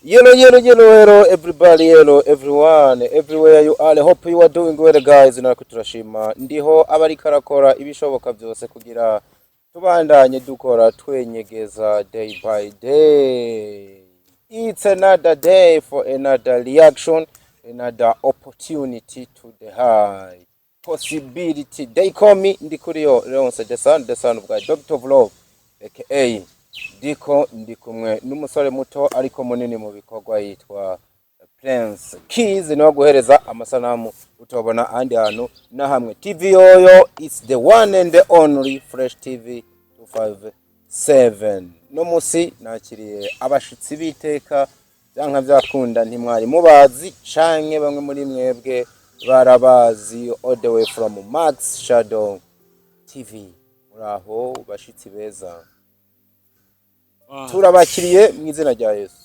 Hello, hello, hello, hello, everybody, hello, everyone, everywhere you are. Hope you are doing well, guys. Natwe turashima. Ndiho abariko arakora ibishoboka byose kugira tubandanye dukora twenyegeza day by day. It's another day for another reaction, another opportunity to the high possibility. They call me Ndikuriyo Leonce, the son, the son of God, Doctor of Love, aka Diko. Ndi kumwe n'umusore muto ariko munini mu bikorwa yitwa Prince Keys, niwe guhereza amasanamu utobona ahandi hantu na hamwe. TV yoyo it's the one and the only Fresh TV 257. No musi nakiriye abashitsi b'iteka, byanka byakunda ntimwari mubazi canke bamwe muri mwebwe barabazi, all the way from Max Shadow TV. Muraho bashitsi beza? Turabakiriye mu izina rya Yesu.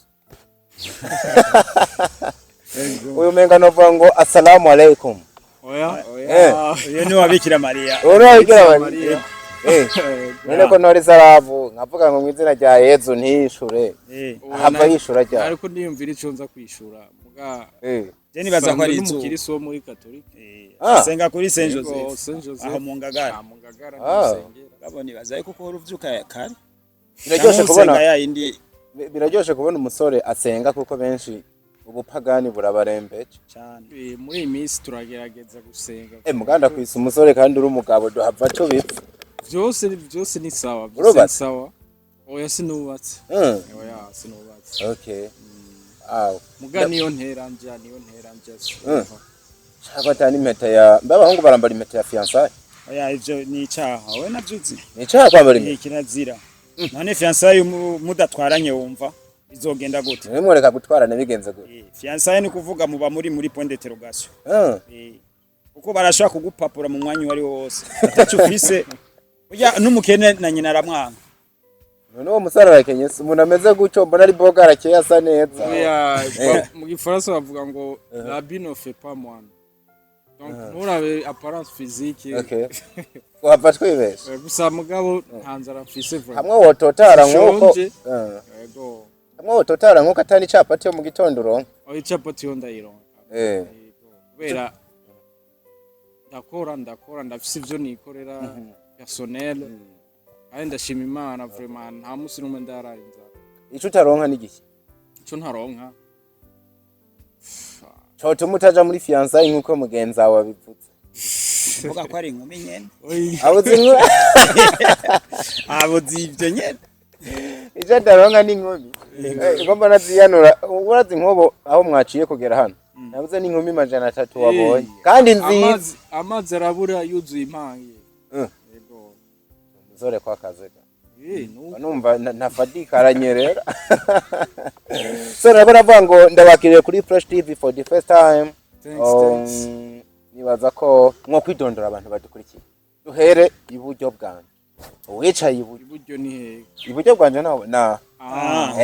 Uyu menga novuga ngo assalamu alaikum. Oya. Eh. Uyu ni wabikira Mariya. Urabigira Mariya. Eh, none ko ntore zaravu nkavuga ngo mu izina rya Yezu ntishure? Ahava yishura rya Ariko ndiyumvira ico nza kwishura muga. Je nibaza ko ari Sanzwe izuba. n'umukiristo wo muri Katolika. Ah. Asenga kuri Saint Yego, Joseph. Saint Joseph. Aho mu Ngagara. Ah, mu Ngagara. Ah. Nisengera. Gabo nibaza yuko uhora uvyuka kare. Biraryoshe Canke kubona usenga ya yindi. Biraryoshe kubona umusore asenga, kuko benshi ubupagani burabarembeje. Cyane. Muri iyi minsi turagerageza gusenga. Eh, muganda kwisa umusore kandi uri umugabo, duhava tubipfa. Vyose vyose ni sawa, vyose ni Urubatse? sawa. Oya, sinubatse. Oya, sinubatse. Okay. Aw. Muga niyo ntera nja, niyo ntera nja. Shaka atani impeta ya mbe abahungu barambara impeta ya fiançailles? Oya, ivyo ni icaha, we navyo uzi. Ni icaha kwambara Ni impeta? kirazira. None fiançailles mudatwaranye wumva bizogenda gute? Nimureka gutwarana bigenze gute? Fiançailles ni kuvuga muba muri point d'interrogation. Kuko barashobora kugupapura mu mwanya uwo ari wo wose ataco ufise. Burya n'umukene na nyina aramwanga. None uwo musore arakenye se? Umuntu ameze gutyo mbona ari boga, arakeye, asa neza. Oya, mu gifaransa bavuga ngo "L'habit ne fait pas moine", donc nturabe apparence physique. Okay, wahava twibesha. Gusa mugabo nta nzara mfise vraiment. Hamwe wototara nk'uko Sinshonje. Yego. Hamwe wototara nk'uko atari icapati yo mu gitondo uronka. Oya, icapati yo ndayironka. Yego. Kubera ndakora, ndakora, ndafise ivyo nikorera personnel, kandi ndashima Imana vraiment, nta musi n'umwe ndarara inzara. Ico utaronka ni igiki? Ico ntaronka? Cotuma utaja muri fiançailles nk'uko mugenzi wawe abivuze. Uvuga ko ari inkumi nyene. Abuze inkumi. Abuze ivyo nyene. Ico ataronka ni inkumi. Ubwo mbona ziyanura, urazi nk'ubu aho mwaciye kugera hano nabuze n'inkumi 300 wabonye kandi nziza. Amazi arabura yuzuye impange. Yego. Umusore kwa kazega. Nuko. Numva ntafadika aranyerera. So nariko navuga ngo ndabakiriye kuri Fresh TV for the first time. Thanks, thanks. Nibaza ko mwo kwidondora abantu badukurikiye. Duhere iburyo bwanje, uwicaye iburyo. Iburyo ni hehe? Iburyo bwanje nawe na Ah.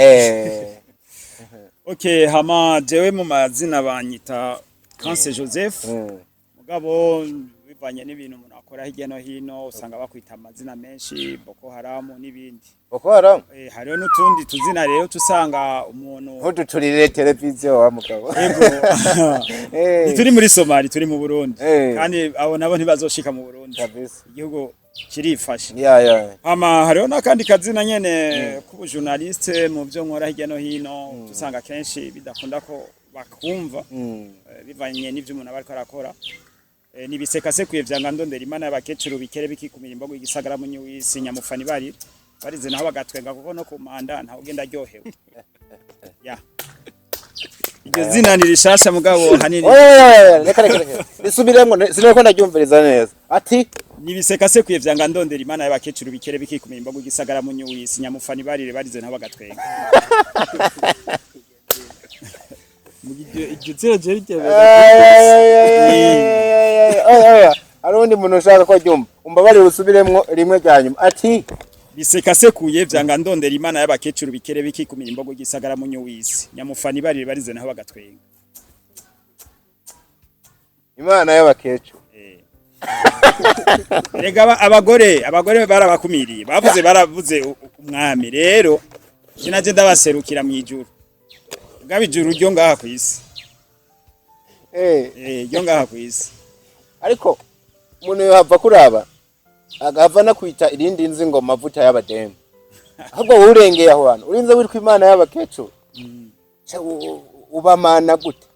Okay, hama jewe mu mazina banyita Kanse Joseph. Mugabo bivanye n'ibintu umuntu akora hirya no hino, usanga bakwita amazina menshi, Boko Haram n'ibindi. Boko Haram. Hariho n'utundi tuzina rero tusanga umuntu Ntuduturire televiziyo wa mugabo. Yego. Ntituri muri Somali, turi mu Burundi. Kandi abo nabo ntibazoshika mu Burundi. Kabisa. Igihugu kirifashe. Ya. Hama hariho n'akandi kazina nyene k'ubujournaliste mu byo nkora hirya no hino, usanga kenshi bidakunda ko bakumva bivanye n'ivyo umuntu aba ariko arakora. Nibisekasekuye vyanga ndondera Imana y'abakecuru bikere bikikumira imbogo igisagara munyi w'isi nyamufani bari barize naho bagatwenga, kuko no ku manda ntawe ugenda aryohewe. Ya, iryo zina ni rishasha mugabo hanini. Oya, reka reka reka. Risubiremwo, sinariko ndaryumviriza neza. Ati Nibisekasekuye vyanga ndondera Imana y'abakecuru bikere bikikumira imbogo igisagara munyi w'isi nyamufani barire barize naho bagatwenga. Iryo zina je ryabera. Oya oya. Hari undi muntu ushaka ko aryumva. Umbabarire usubiremwo rimwe rya nyuma. Ati Bisekasekuye vyanga ndondera Imana y'abakecuru bikere bikikumira imbogo igisagara munyu w'isi nyamufani barire barize naho bagatwenga. Imana y'abakecuru. Erega abagore barabakumiriye, bavuze baravuze umwami rero sinaje ndabaserukira mu ijuru. Mugabo ijuru ryo ngaha kw'isi. Ryo ngaha kw'isi. Ariko umuntu yohava kuraba agahava no kwita irindi nzi ngo mavuta y'abademu, ahubwo wowe urengeye aho hantu, urinze witwa imana y'abakecuru. Ca ubamana gute?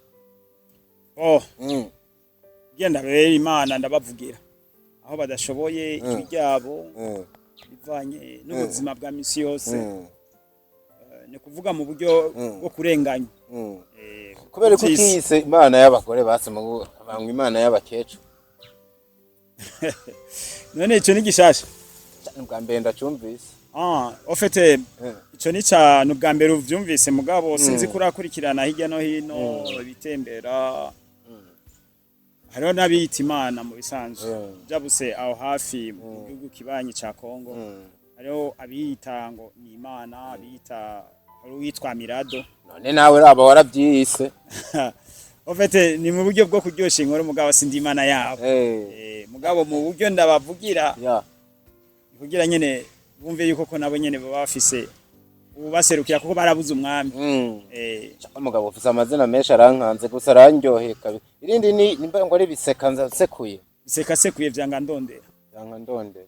Oh, genda bera Imana, ndabavugira aho badashoboye, ijwi ryabo bivanye n'ubuzima bwa misi yose. Ni kuvuga mu buryo bwo kurenganya. Kubera ko vy'isi. Utiyise imana y'abagore, basema ngo bangwa imana y'abakecuru. None ico ni gishasha? Ni ubwa mbere ndacumvise. Ah, au fait, ico ni ca ni ubwa mbere uvyumvise, mugabo sinzi ko urakurikirana hirya no hino ibitembera. Hariho n'abiyita Imana mu bisanzwe. Jabuse aho hafi mu gihugu kibanyi ca Kongo, hariho abiyita ngo ni Imana, abiyita, hari uwitwa Mirado. None nawe raba warabyiyise. Au fait, ni mu buryo bwo kuryosha inkuru, mugabo sindi Imana yabo. Mugabo mu buryo ndabavugira kugira nyene bumve yuko ko nabo nyene baba bafise ubaserukira, kuko barabuze umwami. Umugabo ufise amazina menshi arankanze gusa, arandyoheye kabiri. Irindi ni nimba ngo ari biseka nzasekuye. Biseka sekuye vyanga ndondera. Yanka ndondera.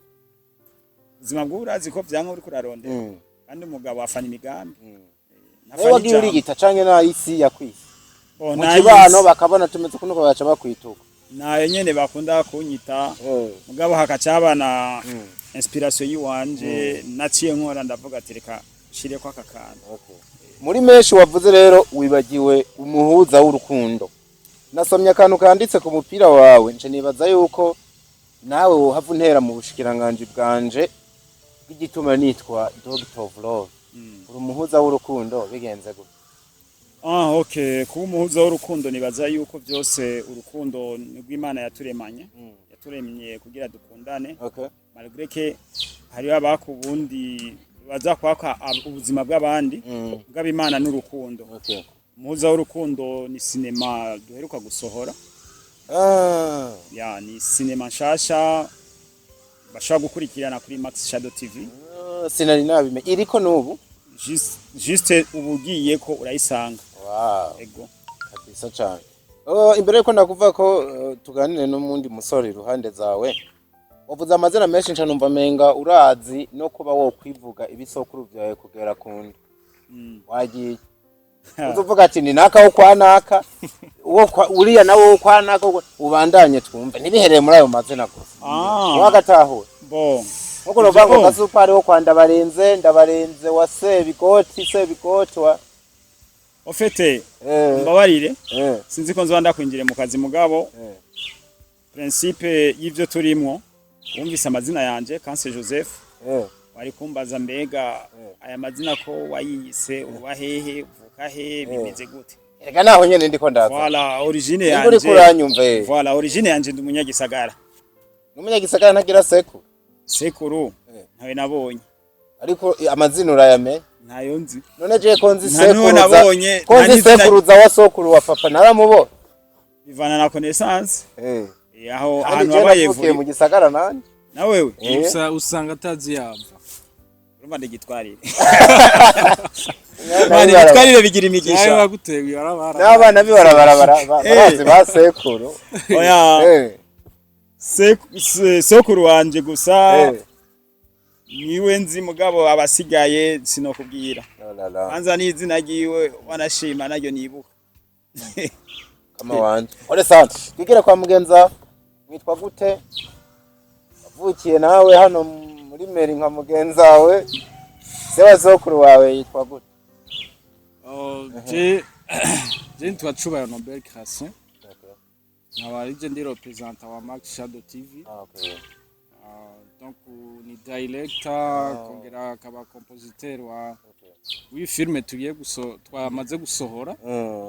Ubuzima bw'urazi ko vyanka uriko urarondera. Kandi umugabo afana imigambi. Nawe Ntafana wagiye ijambo. urigita canke nayisi yakwise? Bo, Mu nayisi. kibano bakabona tumeze kunuko baca bakwituka. Nayo nyene bakunda kunyita, mugabo hakaca na inspiration yiwanje naciye nkora, ndavuga ati reka nshireko aka kantu. Okay. Muri menshi wavuze rero wibagiwe umuhuza w'urukundo. Nasomye akantu kanditse ku mupira wawe, nce nibaza yuko nawe wohava untera mu bushikiranganji bwanje bw'igituma nitwa Doctor of Love. Uri umuhuza w'urukundo, bigenze gute? Ah, okay, kuba umuhuza w'urukundo, nibaza yuko byose urukundo nibwo Imana yaturemanye, yaturemye kugira dukundane. Malgré que hariho abakubundi baza kwaka ubuzima bw'abandi, mugabo Imana n'urukundo. Umuhuza w'urukundo ni sinema duheruka gusohora. Ya, ni sinema nshasha bashobora gukurikirana kuri Max Shadow TV. Ah, sinari nabimenye. Iriko nubu? Juste ubu ugiye ko urayisanga. Ego. Kabisa cane. Oh, imbere yuko ndakuva ko tuganire n'umundi musore iruhande zawe, wavuze amazina menshi, nca numva menga urazi no kuba wo kwivuga ibisokuru vyawe kugera ku nda. Wagiye uzuvuga ati ni naka wo kwa naka, uwo kwa uriya nawe wo kwa naka, ubandanye twumve, ntibihereye muri ayo mazina gusa. Wagatahura? Bon. Nkuko novuga ngo Bon. Gasupari wo kwa Ndabarenze, Ndabarenze wa Sebigoti, Sebigoti wa Au fait, mbabarire, sinzi ko nzoba ndakwinjire mu kazi, mugabo principe y'ivyo turimwo, wumvise amazina yanje Kanse Joseph, wari kumbaza mbega aya mazina ko wayiyise, uba hehe, uvuka he, bimeze gute? Erega naho nyene ndiko ndaza. Voilà, origine Nimba uriko yanje. uranyumva, eh. Voilà, origine yanje ndi umunyagisagara. N'umunyagisagara ntagira seku. Sekuru ntawe nabonye. Ariko amazina urayamenye? Ntayo nzi. None je ko nzi Nta n'uwo sekuruza, nabonye, ko nta nzi n'izina- sekuruza wa sokuru wa papa, naramubona. Bivana na connaissance. Aho Kandi ahantu je wabaye navukiye vuri mu gisagara nanje. Na wewe? Usanga atazi yava. Urumva ndagitwarire. Mwana Mani w'ibarabara. bitwarire bigira Nawe imigisha. bagutewe arabara. N'abana b'ibarabara barazi ba sekuru. Oya. Sokuru wanje gusa niwe nzi, mugabo abasigaye sinokubwira. Oh la la. Kwanza n'izina ryiwe wanashima naryo nibuka. Kama wanje. Ore sana. Twigire kwa mugenza, witwa gute? Wavukiye nawe hano muri meri nka mugenza wawe. Se wa sokuru wawe yitwa gute? Oh, je nitwa Cubahiro Nobel Creation, nkaba ari je ndi représentant wa Max Shadow TV. Ah, okay. Ah, donc ni director, kongera akaba compositeur wa w'iyi filme tugiye guso twamaze gusohora.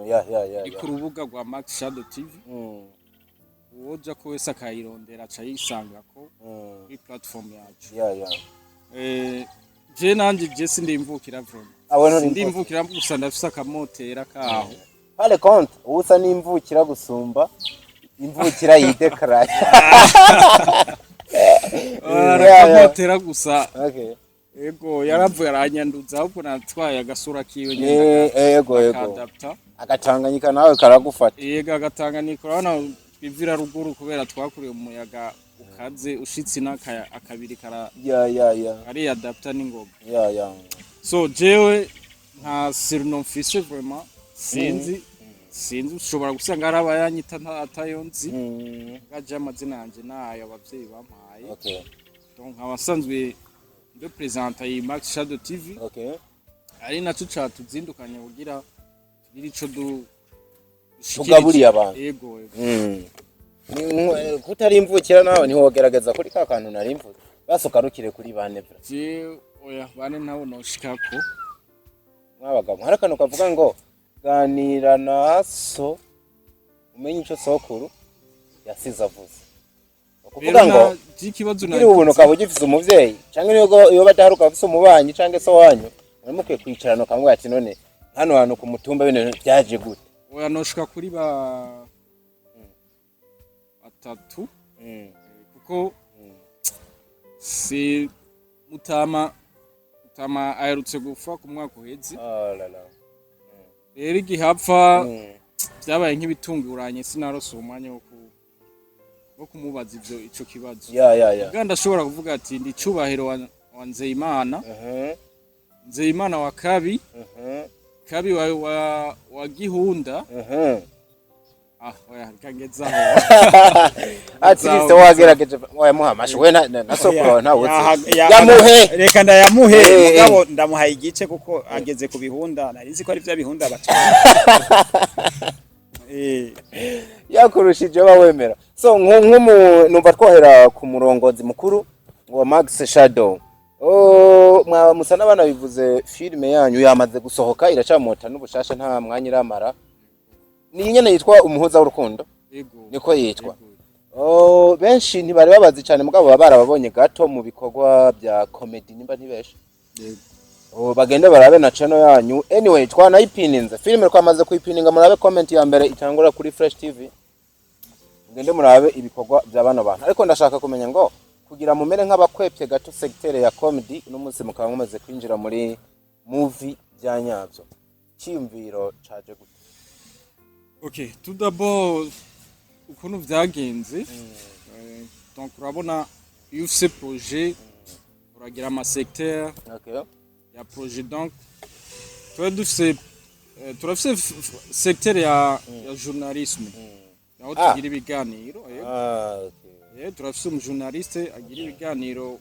Ya. Iri ku rubuga rwa Max Shadow TV. Uwoja ko wese akayirondera aca yisangako kuri platform yacu. Ya. Je nanje je sindimvukira vraiment. Abo nturi. Sindimvukira, gusa ndafise akamotera kaho. Par contre, usa n'imvukira gusumba imvukira yidekaraye. Akamotera gusa. Okay. Ego, yaravuye aranyanduza, ahubwo natwaye agasura kiwe. Ego. Akadapta. Agatanganyika nawe karagufata. Yego, agatanganyika. Urabona twivira ruguru kubera twakuriye mu muyaga ukaze, ushitse n'akaya akabiri kara Ya. kariyadapta n'ingoga. Ya. So jewe nta surnom mfise vraiment, sinzi, ushobora gusanga hari abayanyita atayo nzi. Ngaje amazina yanje nayo abavyeyi bampaye. Donc nkaba nsanzwe ndo presenta iyi Max Shadow TV, ari naco catuzindukanye kugira tugire ico du dushikirije. Tugaburiye abantu. Ego. Kutari imvukira nawe ntiwogerageza kuri ka kantu nari mvuze, basukarukire kuri bane bra. Je oya, bane nabo noshikako. Mwabagabo hari akantu kavuga ngo ganira na so umenye ico sokuru yasize avuze. Ukuvuga ngo je ikibazo ukiri ubuntu ukaba ugifise umuvyeyi canke niyo iyo badahari ukaba ufise umubanyi canke so wanyu, muri mukwiye kwicarana ukamubwira ati: "None hano hantu ku mutumba bino bintu vyaje gute?" Oya, noshika kuri ba batatu, kuko si mutama aherutse gupfa ku mwaka uheze. Oh la la. Rero igihe apfa byabaye nk'ibitunguranye, sinarose umwanya wo kumubaza ivyo ico kibazo. Ya. Ubwo ndashobora kuvuga ati ndi Cubahiro wa Nzeyimana, Nzeyimana wa Kabi, Kabi wa Gihunda. Ah oya, reka ngezaho. At least wagerageje, wayamuha amashi we na sokuru wawe ntawe uzi. Yamuhe. Reka ndayamuhe. Mugabo ndamuhaye igice kuko ageze ku bihunda, nari nzi ko ari bya bihunda bacana. Yakurushije uba wemera. So nk'umu numva twohera ku murongozi mukuru wa Max Shadow. Oh, mwaba musa n'abana bivuze, filime yanyu yamaze gusohoka, iracamota n'ubushasha, nta mwanya iramara. Ni nyene yitwa Umuhuza w'Urukundo? Ego. Niko yitwa? Ego. Oh, benshi ntibari babazi cyane, mugabo baba barababonye gato mu bikorwa bya comedy, nimba ntibeshe. Yego. Oh, bagende barabe na channel yanyu. Anyway, twanayipininze filime, twamaze kuyipininga. Murabe comment ya mbere itangura kuri Fresh TV, mugende murabe ibikorwa bya bano bantu. Ariko ndashaka kumenya ngo kugira mumere nk'abakwepye gato secteur ya comedy, uno munsi mukaba mumaze kwinjira muri movie bya nyabyo, cyiyumviro caje gute? Ok, tout d'abord ukuntu vyagenze, donc urabona iyo ufise projet uragira ama secteur ya projet. Donc tuba dufise turafise secteur ya journalisme aho tugira ibiganiro, yego. Ah, okay. Turafise umujournaliste agira ibiganiro,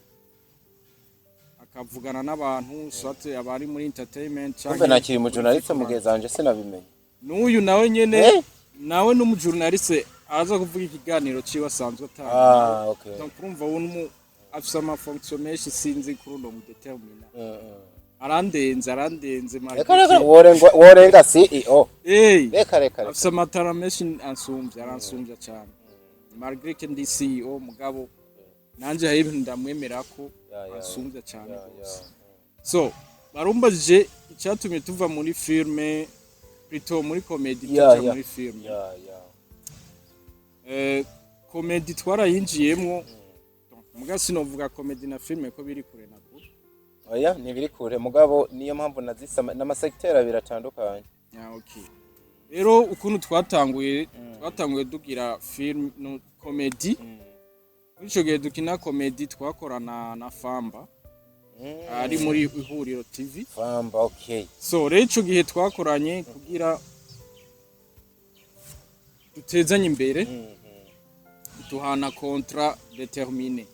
akavugana n'abantu, soit abari muri entertainment canke Kumbe nakiri mu journaliste mugezanje sinabimenye. N'uyu nawe nyene, nawe n'umujournaliste aza kuvuga ikiganiro ciwe asanzwe atanga. Ah, okay. Donc urumva uwo afise ama fonction menshi, sinzi kuri uno mudetermina. Arandenze, arandenze. Reka reka, worenga CEO. Hey, Reka reka reka. Afise amatara menshi ansumvya, aransumvya cane malgré que ndi CEO, mugabo nanje hari ibintu ndamwemera ko ansumvya cane gose. So barumbajije icyatumye tuva muri filme, plutôt muri comedy, tuja muri filme. Comedy twarayinjiyemwo. Donc, muga sinovuga comedy na filme ko biri kure na kure. Oya, ntibiri kure, mugabo niyo mpamvu nazise n'amasegiteri abiri atandukanye. Ah, okay. Rero ukuntu twatanguye dugira film no comedy, muri ico gihe dukina comedy twakorana na Famba ari muri Ihuriro TV. Famba, okay. So rero ico gihe twakoranye kugira dutezanye imbere, duhana contrat déterminé.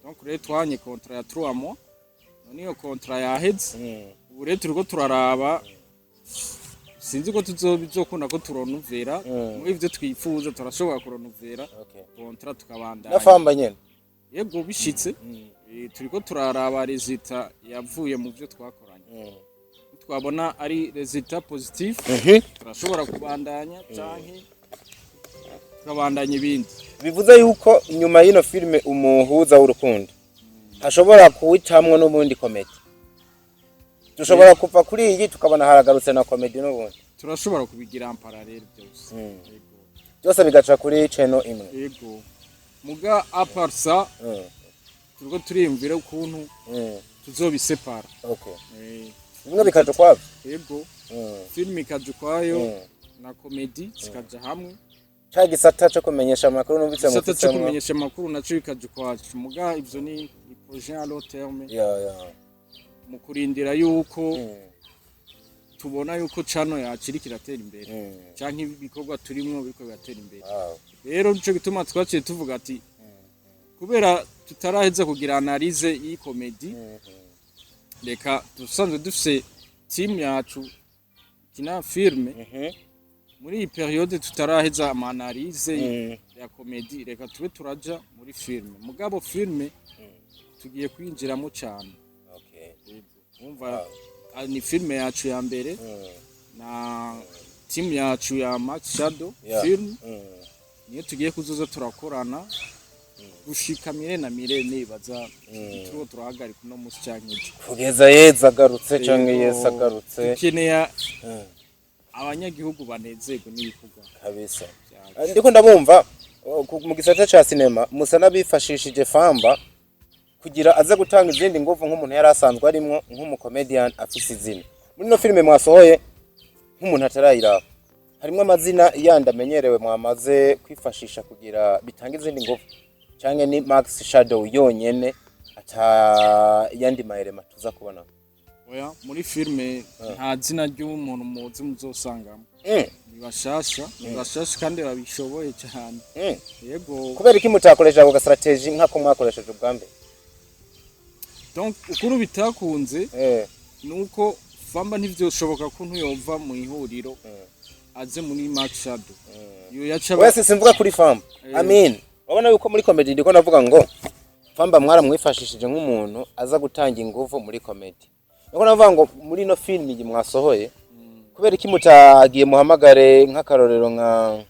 Donc rero twahanye contrat ya 3 mois, none iyo contrat yaheze. Ubu rero turiko turaraba, sinzi ko tuzobizokunda ko turonuvera. Muri ivyo twifuza turashobora kuronuvera contrat tukabandanya. Na Famba nyene? Yego, bishitse. Turiko turaraba résultat yavuye mu byo twakoranye. Twabona ari résultat positif, turashobora kubandanya canke tukabandanya ibindi. Bivuze yuko inyuma y'ino filime Umuhuza w'Urukundo hashobora kuwitamwo n'ubundi comedy, dushobora kuva kuri iyi tukabona haragarutse na comedy n'ubundi? Turashobora kubigira en parallèle byose. Yego. Byose bigaca kuri channel imwe? Yego, muga à part ça, turiko turiyumvira ukuntu Tuzobisepara. Bimwe bikaja ukwavyo. Yego, filime ikaja ukwayo na comédie zikaja hamwe. Ca gisata co kumenyesha amakuru numvise Igisata co mufitsemwo. kumenyesha amakuru naco bikaja ukwaco, muga ivyo ni projet à long terme, mu kurindira yuko tubona yuko channel yacu iriko iratera imbere canke ibikorwa turimwo biriko biratera imbere. Rero nico gituma twaciye tuvuga ati kubera tutaraheza kugira analyse y'i comédie, reka dusanzwe dufise team yacu kina filme, muri iyi période tutaraheza ama analyse ya comédie, reka tube turaja muri filme. Mugabo filme tugiye kwinjiramo cyane. Umva, ni filme yacu ya mbere na team yacu ya Max Shadow Film, niyo tugiye kuzoza turakorana gushika mire na mire. Nibaza turiko turahagarika uno musi canke ejo. Kugeza Yezu agarutse canke Yego, Yesu agarutse. Dukeneye abanyagihugu banezerwe n'ibikorwa byacu. Ndiko ndabumva mu gisata ca sinema musa n'abifashishije Famba kugira aze gutanga izindi nguvu nk'umuntu yari asanzwe arimwo nk'umu comedian afise izina. Muri no filime mwasohoye, nk'umuntu atarayiraba, harimwo amazina yandi amenyerewe mwamaze kwifashisha kugira bitange izindi nguvu, canke ni Max Shadow yonyene, ata yandi mahirema tuza kubona? Oya, muri filme nta zina ry'umuntu muzi muzosangamo. Ni bashasha kandi babishoboye cyane. Yego. Kubera iki mutakoresha ako strategy nk'ako mwakoresheje ubwa mbere? Donc ukuru bitakunze nuko Famba ntivyoshoboka ko ntuyova mu ihuriro aze muri Max Shadow, iyo yaca Wese simvuga kuri Famba. I mean, urabona yuko muri comedy ndiko navuga ngo Famba mwaramwifashishije nk'umuntu aza gutanga inguvu muri comedy. Ndiko navuga ngo muri no film iyi mwasohoye, kubera iki mutagiye muhamagare nk'akarorero nka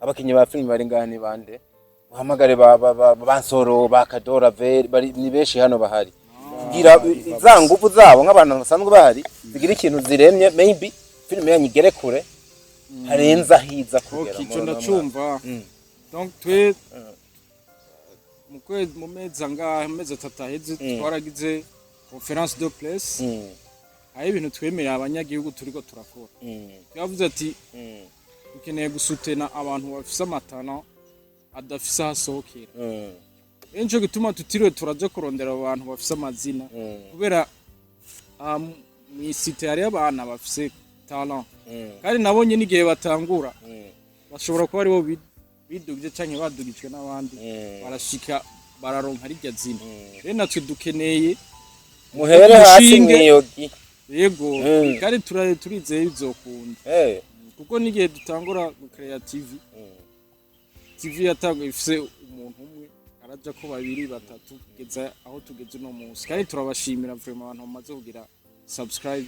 abakinyi ba film bari ngaha, ni bande? Muhamagare ba Bansoro, ba Kadora Veri, bari ni benshi hano bahari, kugira za nguvu zabo nk'abantu basanzwe bahari zigira ikintu ziremye, maybe film yanyu igere kure harenza hiza kugera. Ok, ico muri uno mwaka. Ndacumva. Donc twe mu kwezi, mu mezi angahe, mu mezi 3 aheze, twaragize conférence de presse. Aho ibintu twemerera abanyagihugu turiko turakora, twavuze ati dukeneye gusutena abantu bafise ama talent adafise aho asohokera. Rero nico gituma tutiriwe turaja kurondera abo bantu bafise amazina, kubera mw'isite hariyo abana bafise talent, kandi nabonye n'igihe batangura bashobora kuba aribo bidugije canke badugijwe n'abandi, barashika bararonka rirya zina. Rero natwe dukeneye Muhere hasi. Dushinge. Mwiyogi. Yego. Kandi turizeye bizokunda, kuko n'igihe dutangura gukereya TV, TV yatanguye ifise umuntu umwe, araja ko babiri, batatu, kugeza aho tugeze uno munsi. Kandi turabashimira vraiment abantu bamaze kugira subscribe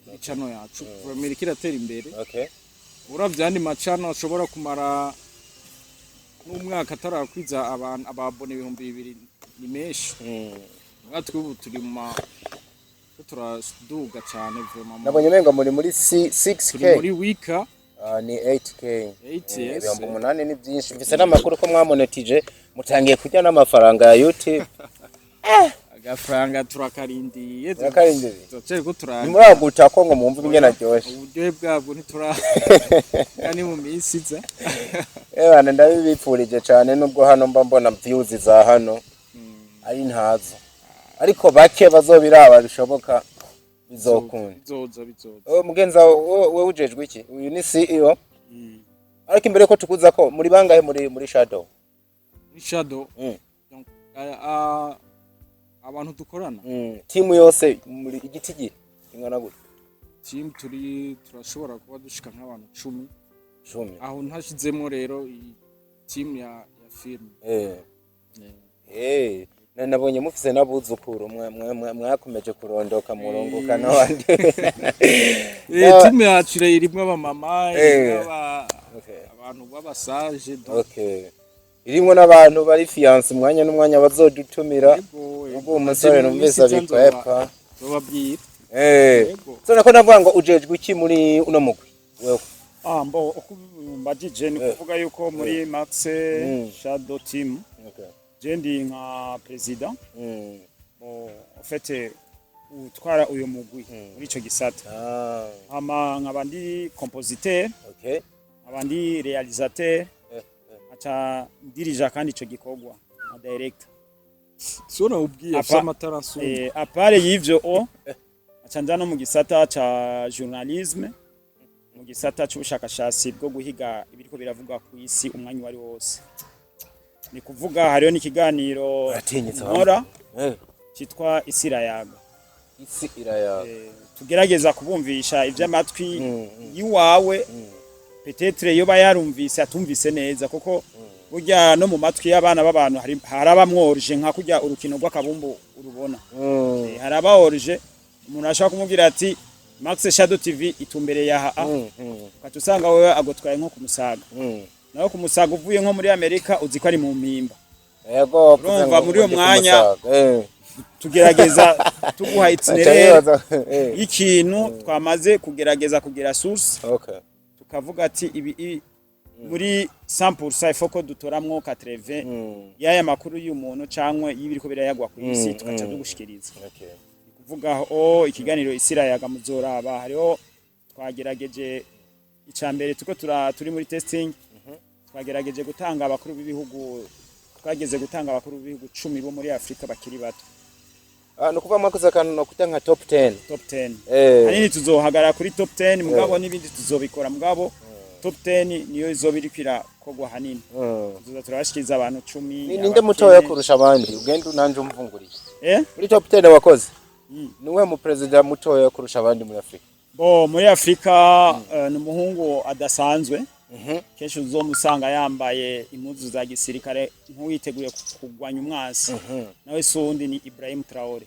kuri channel yacu. Vraiment iriko iratera imbere. Uravye andi ma channel ashobora kumara n'umwaka atarakwiza abantu aba abonnés 2000, ni menshi. Natwe ubu turi mu ma ko turaduga cane vraiment. Nabonye umenga muri 6K. Turi muri wika. Ah, ni 8K. 8, yes. 8000 ni byinshi. Mfise n'amakuru ko mwamonetije, mutangiye kurya n'amafaranga ya YouTube. Agafaranga turakarindiye. Murakarindiriye? Turacyari ko tura Ntimuraguta ko ngo mwumve ingene aryoshe? Uburyohe bwabwo ntitura, ni mu minsi iza. Ebana, ndabibipfurije cane, nubwo hano mba mbona views za hano ari ntazo, ariko bake bazobiraba bishoboka bizokunda. Bizoza, bizoza. Oh, mugenzi wawe, wewe ujejwe iki? Uyu ni CEO, ariko imbere ko tukuza ko muri bangahe muri Shadow? Muri Shadow? Donc abantu dukorana? Timu yose muri igiti giri ingana gute? Team turi, turashobora kuba dushika nk'abantu 10. 10? Aho ntashizemo rero iyi team ya film. Nabonye mufise n'abuzukuru, mwakomeje kurondoka murongoka n'abandi. Team yacu rero irimwo abamama, irimwo abantu b'abasaje, donc. Okay. Irimwo n'abantu bari fiancé, umwanya n'umwanya bazodutumira. Yego, yego. Ubwo uwo musore Mu numvise minsi iza abikwepa. nzobabwira. Yego. So nako navuga ngo ujejwe iki muri uno mugwi wewe? Ah, mbo uko mbajije ni kuvuga yuko muri Max Shadow Team je ndi nka president. Bon, en fait utwara uyo mugwi muri ico gisata. Hama nkaba ndi compositeur, nkaba ndi réalisateur, aca ndirija kandi ico gikorwa nka director. So nawubwiye afise amatara asumba. À part y'ivyo o aca nja no mu gisata ca journalisme, mu gisata c'ubushakashatsi bwo guhiga ibiriko biravugwa ku isi umwanya uwari wose. Ni kuvuga hariho n'ikiganiro Uratinyitse. nkora citwa Isirayaga. Isi Irayaga. Tugerageza kubumvisha ivy'amatwi yiwawe peut-être yoba yarumvise atumvise neza, kuko burya no mu matwi y'abana b'abantu harabamworije nka kurya urukino rw'akabumbu urubona. Haraba orije umuntu ashobora kumubwira ati Max Shadow TV itumbereye aha, ukaca usanga wewe agutwaye nko ku Musaga, nawe ku Musaga uvuye nko muri Amerika uzi ko ari mu Mpimba. Yego. Urumva muri uwo mwanya tugerageza tuguha itinéraire y'ikintu twamaze kugerageza kugira source, tukavuga ati ibi muri 100% il faut ko dutoramwo 80 y'aya makuru y'umuntu cankwe y'ibiriko birayagwa ku isi, tukaca dugushikiriza. Kuvuga o ikiganiro Isirayaga muzoraba hariho twagerageje ica mbere tuko turi muri testing, twagerageje gutanga abakuru b'ibihugu, twageze gutanga abakuru b'ibihugu 10 bo muri Afrika bakiri bato. Ah, ni ukuvuga mwakoze akantu nokuta nka top 10. Top 10. Hanini tuzohagarara kuri top 10, mugabo n'ibindi tuzobikora, mugabo top 10 niyo izoba iriko irakorwa hanini. Tuzoza turabashikiriza abantu 10. Ninde mutoya kurusha abandi? Ugenda unanje umvunguriye. Eh? Muri top 10 wakoze, niwe mu president mutoya kurusha abandi muri Afrika? Bo muri Afrika, ni umuhungu adasanzwe. Kenshi uzomusanga yambaye impuzu za gisirikare nk'uwiteguye kurwanya umwansi. Nawe si uwundi, ni Ibrahim Traore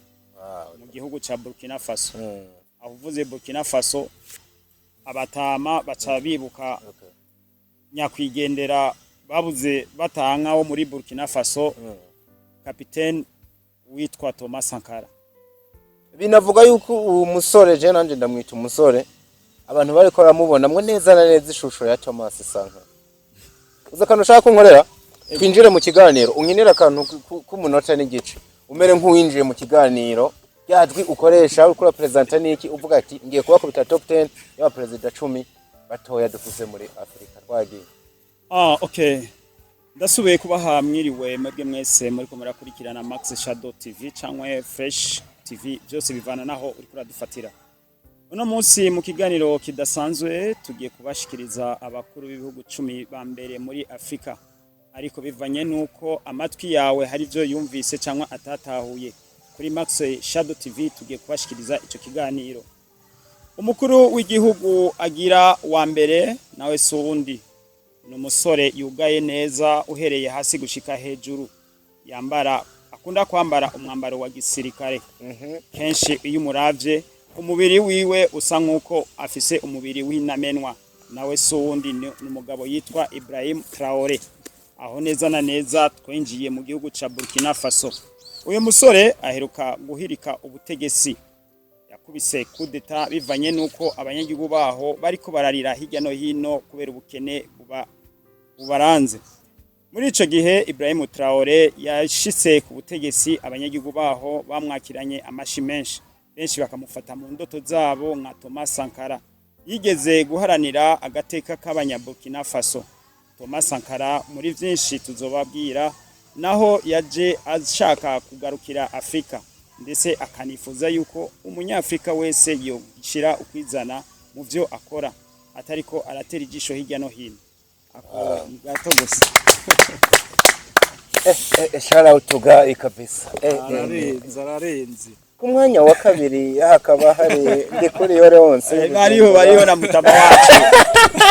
mu gihugu ca Burkina Faso. Aho uvuze Burkina Faso, abatama baca bibuka nyakwigendera babuze batanka wo muri Burkina Faso, kapitene witwa Thomas Sankara. Binavuga yuko uwo musore, je nanje ndamwita umusore, abantu bariko baramubonamwo neza na neza ishusho ya Thomas Sankara. Uzi akantu ushaka kunkorera? Twinjire mu kiganiro, unkinire akantu k'umunota n'igice, umere nk'uwinjiye mu kiganiro, rya jwi ukoresha uriko urapresenta n'iki, uvuga ati ngiye kubakubita top 10 y'abaperezida 10 batoya dufise muri Afrika. Twagiye. Ah, okay. Ndasubiye kubaha mwiriwe mwebwe mwese muriko murakurikirana Max Shadow TV cyangwa Fresh TV, byose bivana naho uriko uradufatira. Uno munsi mu kiganiro kidasanzwe tugiye kubashikiriza abakuru b'ibihugu 10 ba mbere muri Afrika, ariko bivanye nuko amatwi yawe hari ibyo yumvise cyangwa atatahuye, kuri Max Shadow TV tugiye kubashikiriza ico kiganiro. Umukuru w'igihugu agira wa mbere nawe si uwundi, ni umusore yugaye neza uhereye hasi gushika hejuru, yambara, akunda kwambara umwambaro wa gisirikare. Kenshi iyo umuravye umubiri wiwe usa nk'uko afise umubiri w'intamenwa. Nawe si uwundi, ni umugabo yitwa Ibrahim Traore. Aho neza na neza twinjiye mu gihugu ca Burkina Faso. Uyu musore aheruka guhirika ubutegetsi, yakubise kudeta bivanye nuko abanyagihugu baho bariko bararira hirya no hino kubera ubukene buba bubaranze. Muri ico gihe Ibrahim Traore yashitse ku butegetsi, abanyagihugu baho bamwakiranye amashi menshi, benshi bakamufata mu ndoto zabo nka Thomas Sankara yigeze guharanira agateka k'abanyaburkina Faso. Thomas Sankara muri vyinshi tuzobabwira, naho yaje ashaka kugarukira Afrika, ndetse akanifuza yuko umunyafrika wese yoshira ukwizana mu vyo akora, atariko aratera ijisho hirya no hino. Ako ni gato gusa. Shout out to guy kabisa. Ararenze, ararenze. Ku mwanya wa kabiri hakaba hari Ndikuriyo Leonce. Bariho na mutama wacu,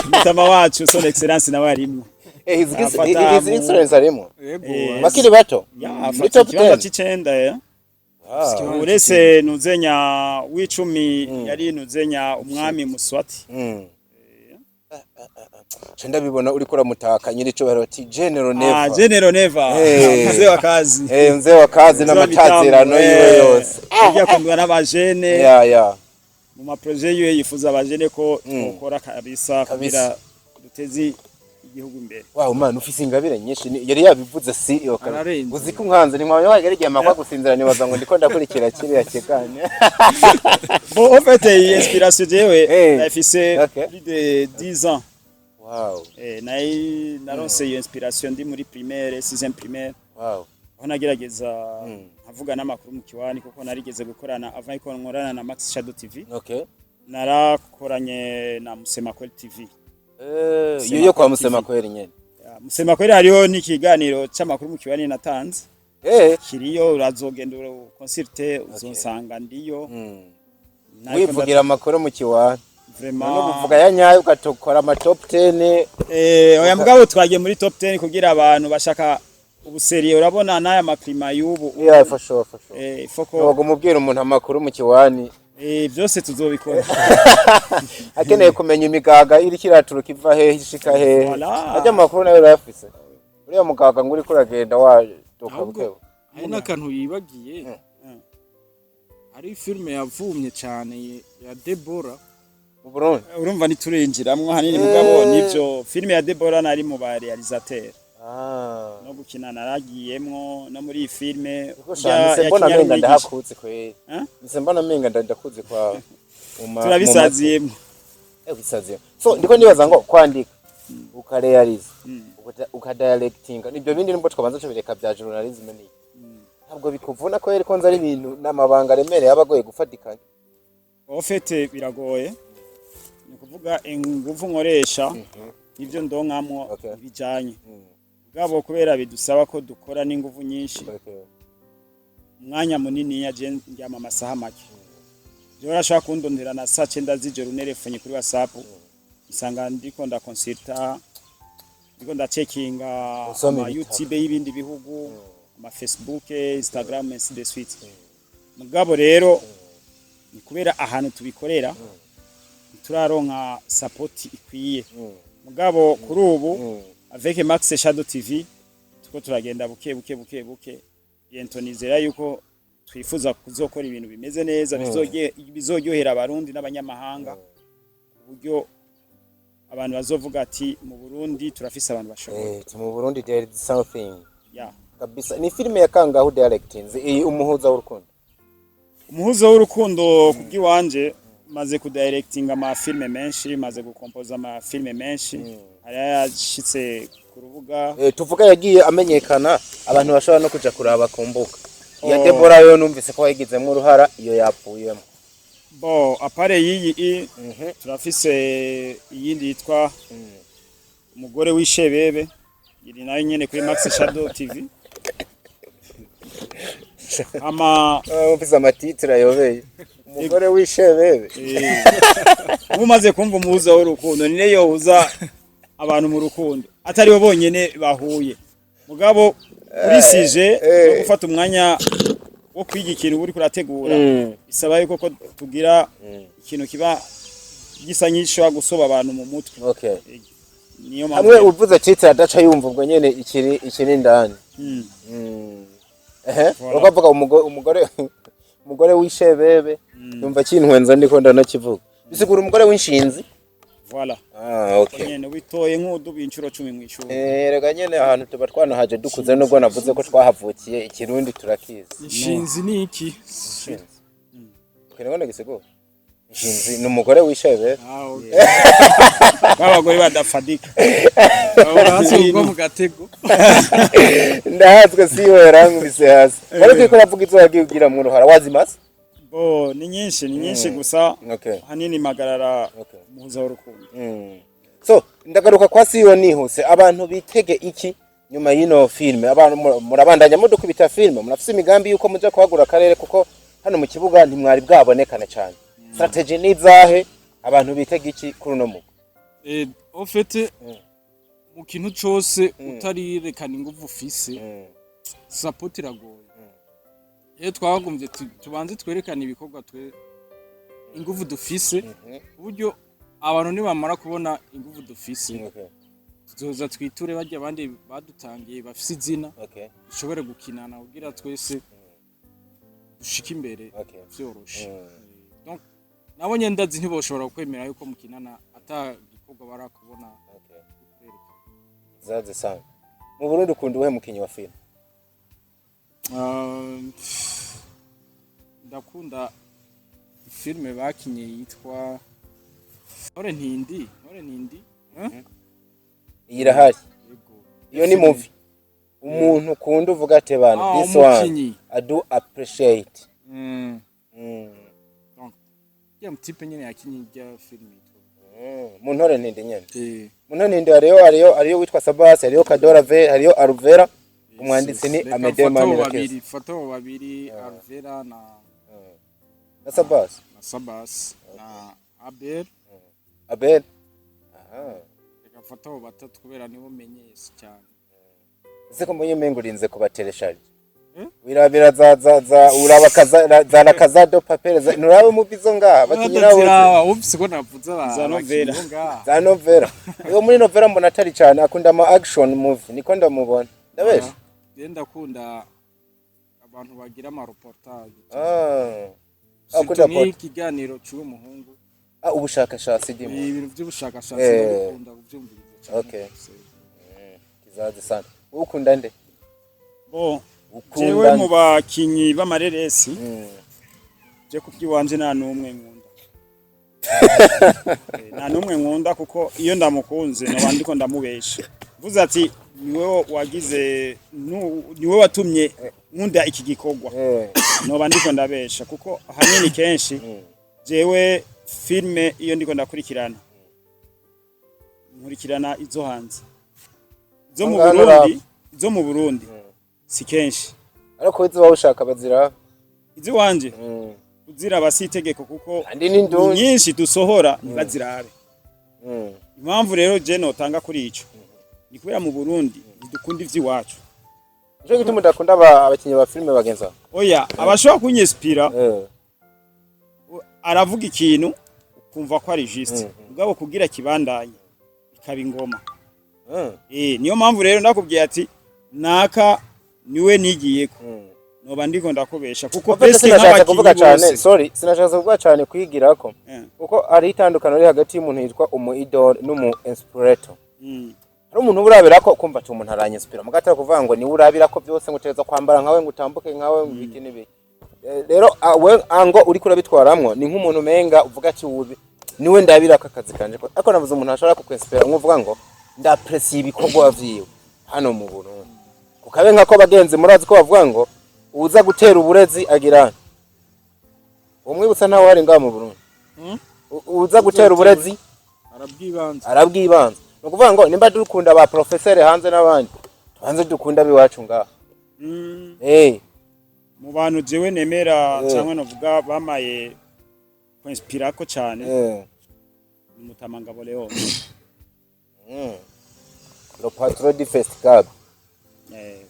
mutama wacu son excellence nawe arimwo. His excellence arimo? Yego. Bakiri bato Ya, muri afata top ikibanza 10. c'icenda, eh. Wow. Uretse nuzenya w'icumi yari nuzenya umwami Muswati. Nca ndabibona uriko uramutaka nyiricubahiro ati General Ah, Neva. General Neva. Mzee wa kazi. Mzee wa kazi n'amatazirano yiwe yose. Yagiye akundwa n'abajene. Ya. Mu ma projets yiwe yifuza abajene ko twokora kabisa kugira duteze igihugu imbere. Wow man, ufise ingabire nyinshi. Yari yabivuze si iyo kare. Ararenze. Uzi ko umwanzi ni mwawe wagera igihe makwa gusinzira, nibaza ngo ndiko ndakurikira kiriya kiganiro. Bon, en fait, iyi inspiration jewe nayifise plus de 10 ans. Naronse iyo inspiration ndi muri primaire, 6e primaire, aho nagerageza nkavuga n'amakuru mu kiwani, kuko narigeze gukorana avant yuko nkorana na Max Shadow TV. Narakoranye na Musema Kweli TV. Iyo yo kwa Musema Kweli nyene? Ya, Musema Kweli hariho n'ikiganiro c'amakuru mu kiwani natanze. Kiriyo, urazogenda consulte, uzonsanga ndiyo. Nariko Wivugira amakuru mu kiwani vraiment no kuvuga ya nyayo, ugatokora ama top 10. Oya, mugabo twagiye muri top 10 kugira abantu bashaka ubu sérieux, urabona n'aya ma climat y'ubu. Yeah, for sure, for sure. Foko. Ntabwo umubwira umuntu amakuru mu kiwani. Byose tuzobikora. Akeneye kumenya imigaga iriko iraturuka, iva hehe, ishika hehe. Voilà. Ajya amakuru nayo urayafise, uriya mugaga ngo uriko uragenda waduka Ahubwo bukebu. Hari n'akantu yibagiye. Hari filime yavumye cyane ya Deborah. Mu Burundi? Urumva ntiturinjiramwo hanini, mugabo nivyo, filime ya Deborah nari mu ba réalisateur. No gukina naragiyemwo no muri iyi filime. Kuko sha nise mbona Kinyarumwigisha. menga ndahakuzi kweli. Hein? Nise mbona menga ndakuzi kwa Turabisaziyemwo. Bisaziyemwo. So ndiko nibaza ngo kwandika, ukarealiza, ukadirectinga, nibyo bindi nibwo twabanza tubireka bya journalism, ni ntabwo bikuvuna ko ko nzi ari ibintu n'amabanga aremereye aba agoye gufatikanya? En fait, biragoye, ni ukuvuga inguvu nkoresha nibyo ndonkamwo bijanye, mugabo kubera bidusaba ko dukora n'inguvu nyinshi, umwanya munini yaje ndyama amasaha make. Jewe urashobora kundondera na saa 9 z'ijoro unerefonye kuri WhatsApp, usanga ndiko ndaconsulta, ndiko ndacekinga Usoma ama ibitabo. YouTube y'ibindi bihugu, ama Facebook, Instagram, ainsi de suite. Mugabo rero ni kubera ahantu tubikorera turaronka support ikwiye, mugabo kuri ubu avec Max Shadow TV tuko turagenda buke buke buke buke. Bientôt nizera yuko twifuza kuzokora ibintu bimeze neza, bizoryohera Abarundi n'abanyamahanga, ku buryo abantu bazovuga ati: "Mu Burundi turafise abantu bashoboye." Mu Burundi there is something. Kabisa. Ni filime ya kangaho directing iyi, Umuhuza w'Urukundo? Umuhuzo w'Urukundo, kubw'iwanje, maze kudirectinga amafilme menshi, maze gukompoza amafilme menshi, hari ayashitse ku rubuga. Tuvuga yagiye amenyekana, abantu bashobora no kuja kuraba ku mbuga. Iya Oh. Debora yo numvise ko wayigizemwo uruhara, iyo yapfuyemo. Bon, à part y'iyi turafise iyindi yitwa Umugore w'Ishebebe, iri nayo nyene kuri Max Shadow TV. Ama Umvise ama titre ayobeye, Umugore w'Ishebebe. Uba umaze kumva Umuhuza w'Urukundo, ni nayo yohuza abantu mu rukundo, atari bo bonyene bahuye, mugabo kuri sujet no gufata umwanya wo kwiga ikintu uri kurategura, bisaba yuko ko tugira ikintu kiba gisa nk'ishobora gusoba abantu mu mutwe. Niyo mpamvu. Hamwe uvuze titre adaca yumva ubwo nyene ikiri indani. Ehe. Voilà. Ukavuga umugore w'ishebebe, numva kintwenza ndiko ndanakivuga, bisigura umugore w'inshinzi. Voilà. Ah, okay. Nyene witoye nk'uduba inshuro 10 mw'ishuri. Rega nyene ahantu tuba twanahaje dukuze, nubwo navuze ko twahavukiye, Ikirundi turakizi. Inshinzi ni iki? Inshinzi. Kirabona gisigura. Inshinzi ni umugore w'ishebebe. Ah, okay. B'abagore badafadika. Urahatse kugwa mu gatego. Ndahatswe siwe yarankubise hasi. Wari kwiko uravuga izo wagiye ugira mu ruhara wazimase? Bo ni nyinshi, ni nyinshi, gusa hanini magarara Umuhuza w'Urukundo. So ndagaruka kwa siyo nihuse, abantu bitege iki nyuma y'ino filme? Abantu murabandanya mudukubita filme, murafise imigambi yuko muja kwagura akarere, kuko hano mu kibuga ntimwari bwabonekane cyane. Strategy ni izahe? Abantu bitege iki kuri uno mugwi? Au fait, mu kintu cose utarirekana inguvu ufise, support iragoye. Iyo twagumvye tubanze twerekane ibikorwa, twe inguvu dufise, ku buryo abantu nibamara kubona inguvu dufise, tuzoza twiture barya abandi badutangiye bafise izina, dushobore gukinana kugira twese dushike imbere vyoroshe. Donc nabo nyene ndazi ntiboshobora kwemera yuko mukinana ata gikorwa barakubona kwerekana. Kizazi sana. Mu Burundi ukunda uwuhe mukinyi wa film? Ndakunda filime bakinye yitwa Ntore Ntindi, Ntore Ntindi, eh? Iyi irahari. Yego. Iyo ni movie. Umuntu ukunda uvuga ati bana, this one umukinyi. I do appreciate. Donc ya mu type nyene yakinye irya filime yitwa Mu Ntore Ntindi nyene. Eh. Mu Ntore Ntindi hariyo witwa Sabas, hariyo Kadora V, hariyo Alvera. Umwanditsi ni Reka Amede mfate abo Manirakiza. babiri, fata abo babiri, Alvera na Na Sabas. na Sabas na Abel. Abel. Aha. Reka mfate abo batatu kubera nibo menyese cyane. Ese ko mbonye umengo urinze kubatereshaje? Eh? Wirabira za uraba kaza za la Casa de Papel, nturaba movie zo ngaha bakinyira bose. Ziraba ufise ko navuze aba Za novela. abakinyi bo ngaha. Za novela. Iyo muri novela mbona atari cyane, akunda ama action movie, niko ndamubona. Ndabesha? Rero ndakunda abantu bagira ama reportage. Akunda Surtout pot. nk'ikiganiro cy'uwo muhungu. Ah, ubushakashatsi ndimo. Ibintu by'ubushakashatsi ndabikunda kubyumviriza cyane. Rwose. Kizazi sana. Wowe ukunda nde? Bo Ukunda jewe nde? mu bakinyi b'amareresi, je kubyiwanje nta n'umwe nkunda. Nta n'umwe nkunda kuko iyo ndamukunze noba ndiko ndamubesha, mvuze ati niwe wagize niwe watumye nkunda iki gikorwa, noba ndiko ndabesha, kuko ahanini kenshi jewe filme iyo ndiko ndakurikirana, nkurikirana izo hanze. Izo mu Ngaho Burundi, izo mu Burundi si kenshi. Ariko izo waba ushaka bazira. Iziwanje uziraba si itegeko kuko Kandi ni ndundi. nyinshi dusohora ntibazirabe. Impamvu rero je notanga kuri ico ni kubera mu Burundi ntidukunda ivy'iwacu. Nico gituma udakunda abakinyi ba filime bagenzi bawe? Oya, abashobora kunyespira, aravuga ikintu ukumva ko ari juste, mugabo kugira kibandanye ikaba ingoma. Niyo mpamvu rero ndakubwiye ati naka niwe nigiyeko, noba ndiko ndakubesha kuko Kuko presque sinashatse kuvuga nk'abakinyi cyane, bose. Sorry, sinashatse kuvuga cyane kwigirako, kuko hari itandukano riri hagati y'umuntu yitwa umu idol n'umu inspirator. Hari umuntu uba urabirako kumva ati umuntu aranyinspira, muga atari kuvuga ngo niwe urabirako byose, ngo utegerezwa kwambara nkawe, ngo utambuke nkawe, ngo ibiki n'ibiki. Rero we ango uriko urabitwaramwo ni nk'umuntu umenga uvuga ati ubu niwe ndabirako akazi kanje ariko navuze umuntu ashobora kukwinspira, nkuvuga ngo ndapresiye ibikorwa vyiwe hano mu Burundi, kukabe nkako bagenzi murazi ko bavuga ngo uza gutera uburezi agira umwibutsa ntawe hari ngaha mu Burundi. Uza gutera uburezi arabwibanza. Arabwibanza. Ni ukuvuga ngo nimba dukunda ba professeur hanze n'abandi, tubanze dukunda abiwacu ngaha. Mu bantu jewe nemera cyangwa novuga bamaye kwinspirako cyane ni Mutamangabo Leon. Le patron du festival.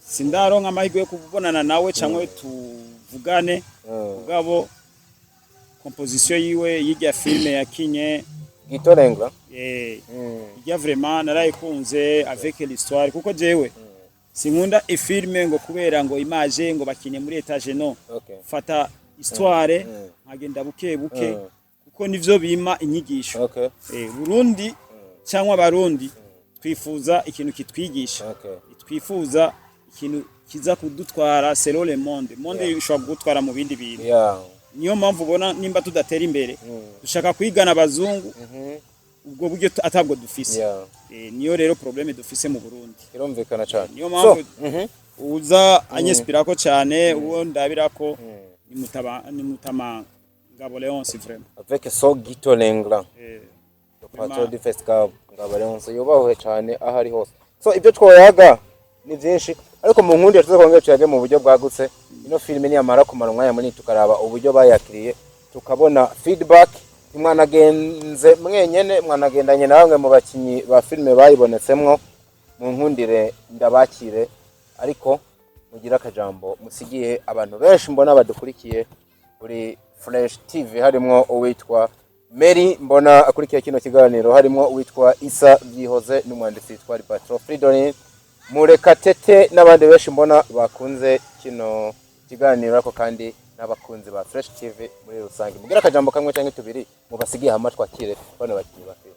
Sindaronka amahirwe yo kubonana nawe cyangwa tuvugane, mugabo composition yiwe y'irya filme yakinye Gitorengwa. Irya vraiment narayikunze avec l'histoire, kuko jewe sinkunda ifilme ngo kubera ngo image ngo bakinye muri étage, no. Fata histoire nkagenda buke buke, kuko nivyo bima inyigisho. Burundi cyangwa abarundi twifuza ikintu kitwigisha. Twifuza ikintu kiza kudutwara selon le monde. Monde ishobora kugutwara mu bindi bintu. Niyo mpamvu ubona nimba tudatera imbere, dushaka kwigana abazungu, ubwo buryo atabwo dufise. Niyo rero problème dufise mu Burundi. Kirumvikana cyane. Niyo mpamvu So, uza anyespirako cyane, uwo ndabirako ni Mutaba, ni Mutama Ngabo Leonce vraiment. Avec so Gitorengwa. Le patron du festival Ngabo Leonce yubahwe cyane aho ari hose. So ibyo twoyaga ni byinshi, ariko mu nkundi tuze kongera tuyage mu buryo bwagutse. Ino filime niyamara kumara umwanya munini, tukaraba uburyo bayakiriye, tukabona feedback. Mwanagenze mwenyene, mwanagendanye na bamwe mu bakinyi ba filime bayibonetsemwo. Mu nkundire ndabakire, ariko mugire akajambo musigiye abantu benshi mbona badukurikiye kuri Fresh TV, harimwo uwitwa Mary mbona akurikiye kino kiganiro, harimwo uwitwa Isa Byihoze n'umwanditsi witwa Patro Fridolin Murekatete n'abandi benshi mbona bakunze kino kiganiro, ariko kandi n'abakunzi ba Fresh TV muri rusange. Mugire akajambo kamwe cyangwa tubiri mubasigiye, hama twakire bano bakinyi ba filime.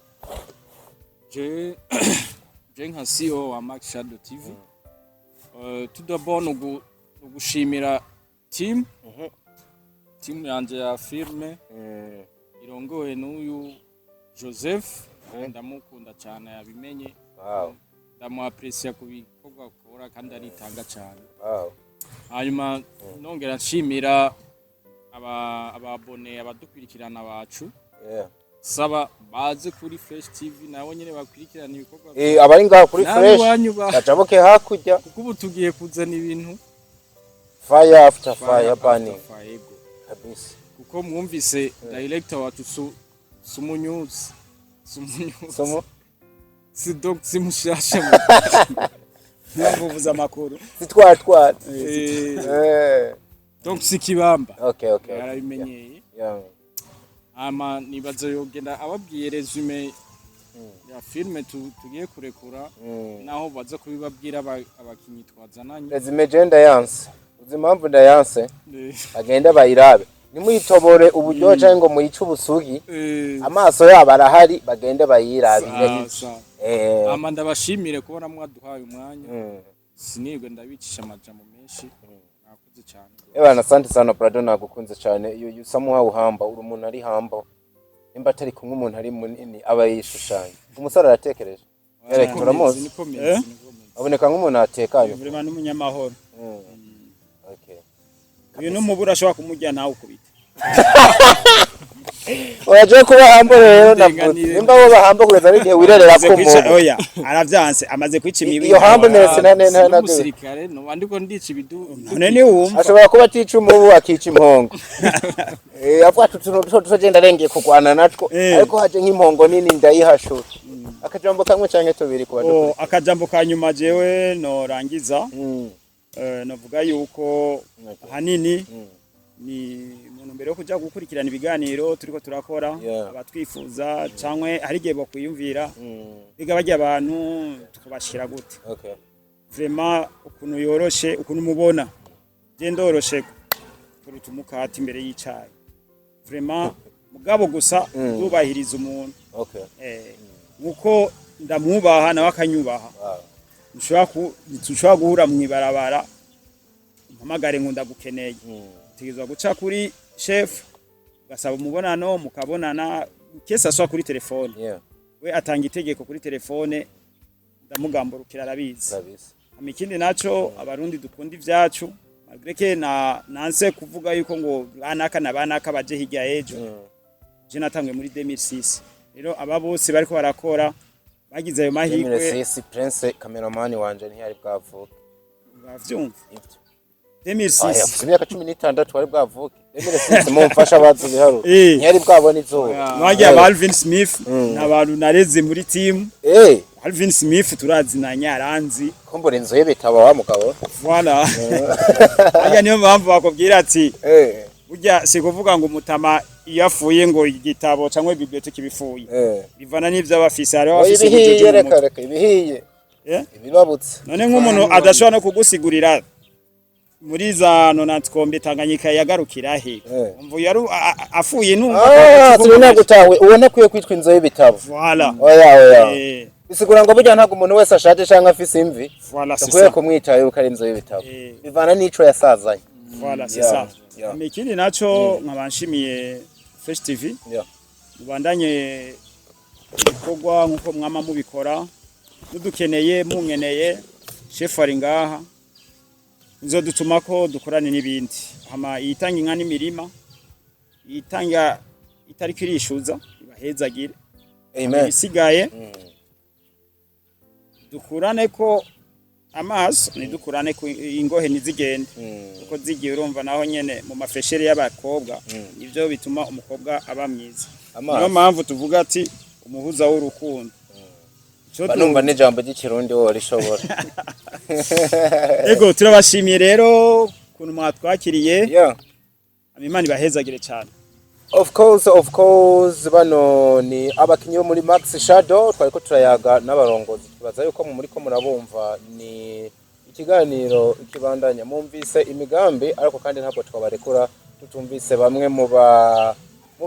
Je Je nka CEO wa Max Shadow TV, tout d'abord ni ugushimira team yanje ya filme irongowe n'uyu Joseph. Ndamukunda cyane, yabimenye. Ndamuaprecia ku bikorwa akora kandi aritanga cyane. Hanyuma nongera nshimira aba abonnés, abadukurikirana bacu, saba baze kuri Fresh TV nabo nyene bakurikirana ibikorwa. Abari ngaho kuri Nawe Fresh iwanyu bajabuke hakurya. Kuko ubu tugiye kuzana ibintu Fire after fire after burning. fire, yego. Kabisa. Kuko mwumvise director wacu sumunyuzi sumunyuzi. Somo. Si donc si mushasha. Niyo mvuze amakuru. Sitwatwara. Donc si kibamba. Okay. Yarabimenyeye. Hama nibaza yogenda ababwiye résumé ya filme tugiye kurekura, naho baza kubibabwira abakinyi twazananye. Résumé je ndayanse. Uzi impamvu ndayanse? Bagende bayirabe, nimuyitobore uburyohe canke ngo muyice ubusugi. Amaso yabo arahari, bagende bayirabire. Sawa. Hama ndabashimire kubona mwaduhaye umwanya. Sinirwe ndabicisha amajambo menshi, mwakoze cyane. Ebana, asante sana brother, nagukunze cyane. You somehow humble, uri umuntu ari humble. Nimba atari kumwe umuntu ari munini aba yishushanya. Umusore aratekereje. Eric, turamuzi. Niko meze, Eh? niko meze. Aboneka nk'umuntu atekanye. Vraiment n'umunyamahoro. Okay. Uyu n'umubura ashobora kumurya nawe ukubita. Oya, je kuba humble rero navuze. Ndinganire. Nimba bo bahamba kugeza n'igihe wirerera Amaze ko kwica umubu. Oya, aravyanse, amaze kwica imibu. Iyo humble nese na na na N'umusirikare no andiko ndica ibidu. None ni wumva. Ashobora kuba atica umubu, akica impongo. Avuga ati utuntu duto duto genda arengeye kurwana natwo, ariko haje nk'impongo nini ndayihashura. Akajambo kamwe canke tubiri ku Oh, badukurikiye. akajambo ka nyuma jewe norangiza, novuga yuko hanini ni mu ntumbero yo kuja gukurikirana ibiganiro turiko turakora, abatwifuza canke hari igihe bokwiyumvira biga barya abantu tukabashira gute. Vraiment ukuntu yoroshe, ukuntu mubona je ndoroshe kuruta umukati imbere y'icayi, vraiment. Mugabo gusa ndubahiriza umuntu, nkuko ndamwubaha nawe akanyubaha. Ntushobora guhura mw'ibarabara mpamagare ngo ndagukeneye. Utegerezwa guca kuri chef ugasaba umubonano, mukabonana kese aswa kuri telefone. We atanga itegeko kuri telefone, ndamugamburukira, arabizi. Hama ikindi naco, Abarundi dukunda ivyacu, malgré que na nanse kuvuga yuko ngo banaka na banaka baje hirya ejo. Je natanguye muri 2006, rero aba bose bariko barakora bagize ayo mahirwe. Sisi Prince cameraman wanje ntiyari bwavuke. Bavyumva. Ivyo. 2006. Aya, afise imyaka 16 wari bwavuke. 2006, mumfasha abazi ibiharuro. Ntiyari bwabona izuba. Barya ba Alvin Smith n'abantu nareze muri team. Alvin Smith turazinanye, aranzi. Kumbura inzu y'ibitabo wa mugabo. Voilà, harya niyo mpamvu bakubwira ati burya si kuvuga ngo umutama iyo afuye ngo igitabo cyangwa bibliothèque ibifuye. Bivana n'ivyo aba afise, hariho Oya, abafise ibihiye ubujuju mu reka mutwe. Reka ibihiye. Ibibabutse. None nk'umuntu adashobora no kugusigurira muri za nonatkombe Tanganyika yagarukira he? Umva yari afuye numva Ah, ko sinari gutawe. Uwo ntakwiye kwitwa inzu y'ibitabo. Voilà. Oya, oya. Bisigura ngo burya ntabwo umuntu wese ashaje canke afise imvi Voilà, c'est akwiye ça. kumwita yuko ari inzu y'ibitabo. Bivana n'ico yasazanye. Voilà, c'est Yeah, ça. yeah. Hama ikindi naco nkaba nshimiye Fresh TV. Mubandanye ibikorwa nkuko mwama mubikora. Mudukeneye, munkeneye, chef ari ngaha, nzodutuma ko dukorane n'ibindi. Hama iyitanga inka n'imirima, iyitanga itariko irishuza, ibahezagire. Amen. Ibisigaye dukurane ko amaso, ntidukurane ko ingohe, ntizigende, kuko zigiye urumva naho nyene mu mafresheri y'abakobwa nivyo bituma umukobwa aba mwiza. Amaso. Niyo mpamvu tuvuga ati umuhuza w'urukundo. Ico Mba numva n'ijambo ry'Ikirundi wowe rishobora. Ego, turabashimiye rero ukuntu mwatwakiriye. Imana ibahezagire cyane. Of course, of course, bano ni abakinyi bo muri Max Shadow twariko turayaga n'abarongozi. Tubaza yuko mu muriko murabumva, ni ikiganiro ikibandanya. Mumvise imigambi, ariko kandi ntabwo twabarekura tutumvise bamwe mu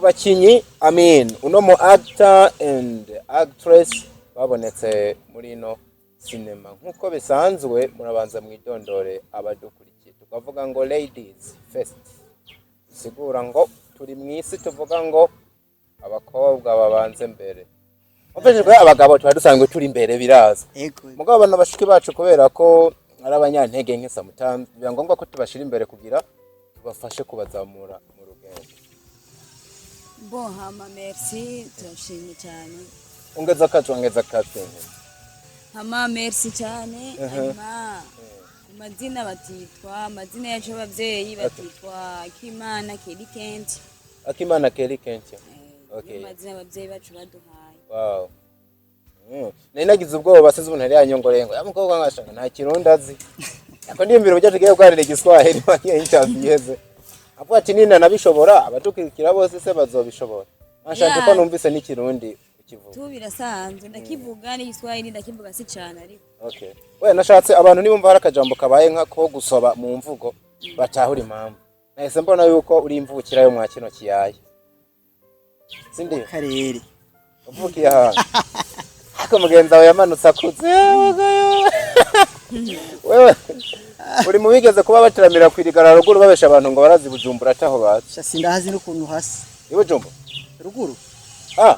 bakinyi, I mean uno mu actor and actress babonetse muri ino. Sinema. Nk'uko bisanzwe, murabanza mwidondore abadukurikiye. Tukavuga ngo ladies first, bisigura ngo turi mu isi tuvuga ngo abakobwa babanze mbere. Umvishijwe, abagabo tuba dusanzwe turi imbere, biraza. Ego. Mugabo bano bashiki bacu, kubera ko ari abanyantege nke sometimes, biba ngombwa ko tubashira imbere kugira tubafashe kubazamura mu rugendo. Bon, hama merci, turashimye cyane. Ongeza akacu, ongeza akacu. Hama merci cyane. Hanyuma ku mazina, batitwa amazina yacu y'ababyeyi, batitwa Akimana Keri Kenti. Akimana Keri Kenti. Okay. Niyo mazina ababyeyi bacu baduhaye. Wow. Nari nagize ubwoba, sinzi umuntu yari yanyongoreye ngo ya mukobwa nkashaka nta Kirundi azi. Ako ndiyumvira uburyo tugiye kuganira Igiswahili wagiye interview iheze. Avuga ati nina nabishobora, abadukurikira bose se bazobishobora. Nashaka ko numvise n'Ikirundi ukivuga. Tu birasanzwe, ndakivuga n'Igiswahili ndakivuga, si cyane ariko. Okay. We nashatse abantu nibumva hari akajambo kabaye nkako gusoba mu mvugo batahura impamvu. Nahise mbona yuko uri imvukira yo mwa kino kiyaya. Sindi Karere. uvukiye ahantu. Ariko mugenzi wawe yamanutse akuze. Wewe uri mu bigeze kuba bateramira kwirigara ruguru, babesha abantu ngo barazi Bujumbura ataho bazi. Sha, sindahazi n'ukuntu hasa. I Bujumbura? Ruguru. Ah,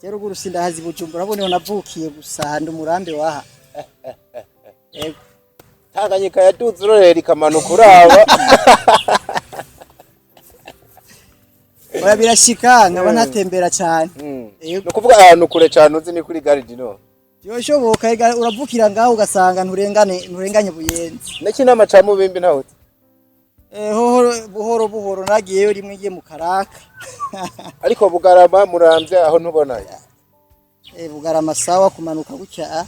Je ruguru sindahazi, Bujumbura bo niho navukiye gusa, ndi umurambe waha. Ego. Tanganyika yaduze urorera ikamanuka uraba. Oya, birashika nkaba ntatembera cyane. Ego. Ni ukuvuga ahantu kure cyane uzi ni kuri Gare du Nord. Byoshoboka ega, uravukira ngaho ugasanga nturengane nturenganye Buyenzi. N'Ikinama ca Mubimbi ntawe uzi? Eh, hoho buhoro buhoro, nagiyeyo rimwe ngiye mu Karaka. Ariko Bugarama, Muramvya, aho ntubonayo? Eh, Bugarama sawa, kumanuka gutya ah.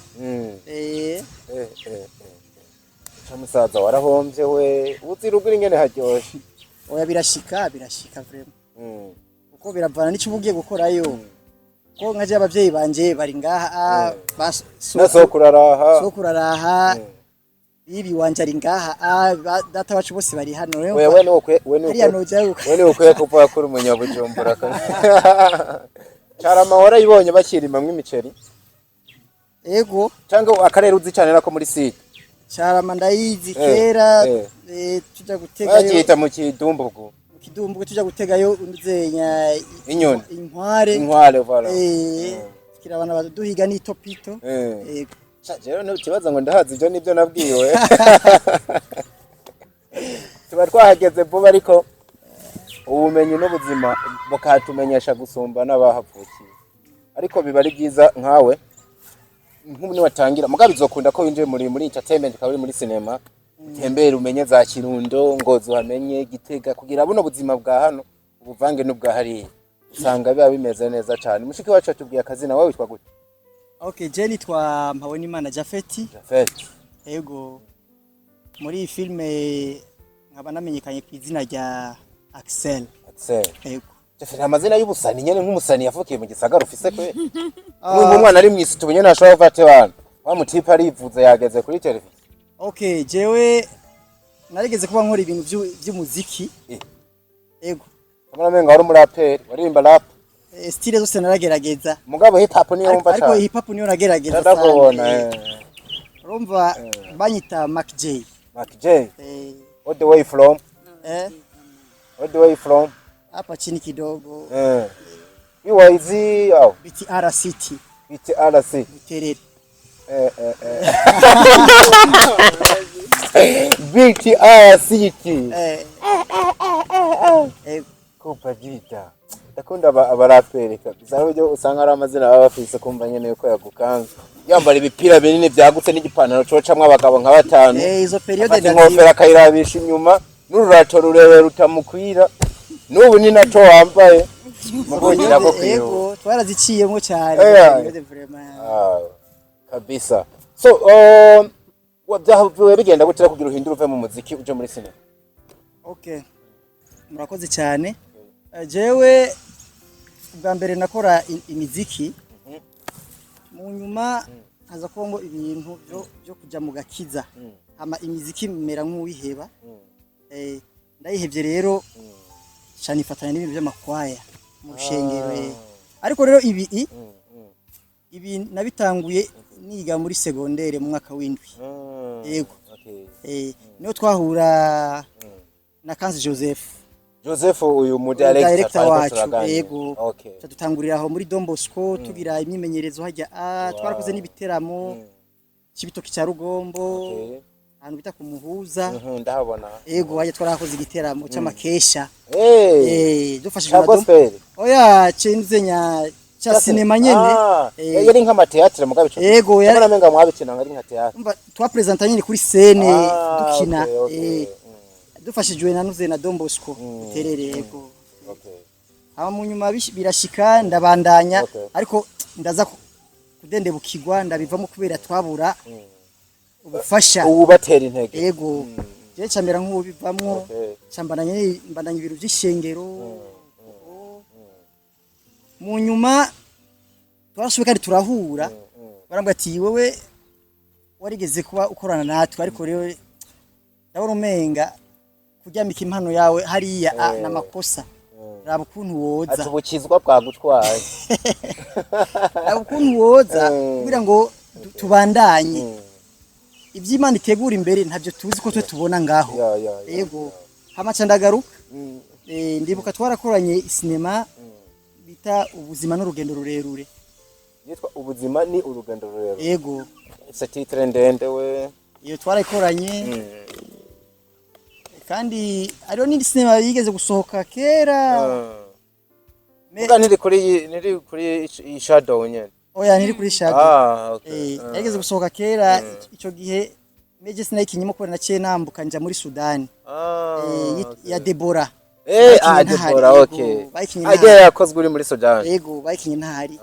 Ca musaza warahombye we, uzi ruguru ingene haryoshe. Oya, birashika, birashika vraiment. Kuko biravana n'ico uba ugiye gukorayo. Ko nka je abavyeyi banje bari ngaha Na sokuru araha. Sokuru araha. Bibi wanje ari ngaha, data wacu bose bari hano rero. Wewe ni ukwe, we ni Hariya ukwe. nojayo. We ni ukwiye kuvuga ko uri umunyabujumbura. Carama warayibonye bakirimamwo imiceri? Ego. Cyangwa akarere uzi cyane nako muri site? Carama ndayizi kera. Tuja gutegayo. Bakiyita mu Kidumbugu. Mu Kidumbu tuja gutegayo unzenya. Inyoni. Inkware. Inkware, voilà. Tukiri abana baduhiga n'itopito. Ego. Sha, rero ntukibaza ngo ndahazi, ibyo nibyo nabwiwe. Tuba twahageze vuba, ariko ubumenyi n'ubuzima bukatumenyesha gusumba n'abahavukiye. Ariko biba ari byiza nkawe nk'ubu niwatangira, mugabo bizokunda ko winjiye muri entertainment, ukaba uri muri cinema, utembere umenye za Kirundo, Ngozi, uhamenye Gitega, kugira buno buzima bwa hano ubuvange n'ubwa hariya, usanga biba bimeze neza cyane. Mushiki wacu atubwiye akazina, wowe witwa gute? Okay, je nitwa Mpabonimana Jafeti. Jafet. Ego. Muri iyi filme nkaba namenyekanye ku izina rya Axel. Axel. Ego. Jafet, amazina y'ubusani nyene nk'umusani yavukiye mu gisagara ufise kwe. Urumva umwana ari mw'isi tubonye ntashobora kuvuga ati bana wa mutipe arivuze yageze kuri televiziyo. Okay, jewe narigeze kuba nkora ibintu vy'umuziki. Ego. Kamara menga wari umuraperi, waririmba rap. Style zose naragerageza. Mugabo hip hop niyo wumva Ariko cyane. hip hop niyo nagerageza. Ndakubona. Urumva banyita Mac J. Mac J. All the way from all the way from Hapa chini kidogo. BYZ au BTR City. BTRC. Buterere. BTR City. Eh. Kumva jita. Ndakunda abaraperi kabisa. Aho uburyo usanga ari amazina baba bafise, kumva nyene yuko yagukanze. Yambara ibipira binini byagutse n'igipantaro cocamwo abagabo nka batanu. Izo période Afata inkofero akayirabisha inyuma n'ururato rurerure rutamukwira. N'ubu ni naco wambaye. Mukugira ko kwihuta. Ego, twaraziciyemo cyane. Période vraiment. Ah, kabisa. So, byavuye bigenda gutera kugira uhindure uve mu muziki uje muri cinema? Okay. Murakoze cyane. Jewe ubwa mbere nakora imiziki. Mu nyuma haza kubamo ibintu byo kuja mu gakiza. Hama imiziki mera nk'uwiheba. Ndayihevye rero cyane, ifatanya n'ibintu by'amakwaya mu rushengero. Ariko rero ibi nabitanguye Niga muri secondaire mu mwaka w'indwi. Yego. Niho twahura na Kanzi Joseph. Joseph uyu mu director Director twariko wacu. turaganira. Yego. Dutangurira aho muri Don Bosco, tugira imyimenyerezo hajya a twarakoze n'ibiteramo Cibitoki cya Rugombo, ahantu bita ku Muhuza. Ndahabona. Yego, hajya twarakoze igiteramo c'amakesha. Dufashijwe Ca na Don gospel? Oya, cenzenya ca cinéma nyene. Ah, yari nk'ama théâtre mugabo ico. Yego, Yari namenga mwabikina ari nka théâtre. Umva, twapresenta nyene kuri scène, dukina. Dufashijwe na nuze na Don Bosco Buterere, yego. Hama mu nyuma birashika ndabandanya, ariko ndaza kudendebukirwa, ndabivamo kubera twabura ubufasha. Ubu batera intege. Yego, je camera nk'ubivamwo. Cambandanye mbandanya ibintu by'ishengero. Mu nyuma twarasubiye kandi turahura, barambwira ati: "Wewe warigeze kuba ukorana natwe, ariko rero ndabona umenga kuryamika impano yawe hariya n'amakosa. Raba ukuntu woza." Ati ubukizwa bwagutwaye. Raba ukuntu woza kugira ngo tubandanye iby'Imana itegura imbere, ntabyo tuzi ko twe tubona ngaho." Ya. Yego, hamaca ndagaruka. Ndibuka twarakoranye isinema bita Ubuzima n'urugendo rurerure. Yitwa Ubuzima ni urugendo rurerure? Yego. Ese titre ndende we. Iyo twarayikoranye, kandi hariho n'indi sinema yigeze gusohoka kera. Muga ntiri kuri iyi shadow nyene? Oya, ntiri kuri shadow. Ah, okay. Yigeze gusohoka kera. Ico gihe meje sinayikinyemo kubera naciye nambuka nja muri Sudani. Ya Debora. Bayikinye ntahari, Debora. yego, bayikinye Agiye ntahari. yakozwe uri muri Sudan. Yego, bayikinye ntahari.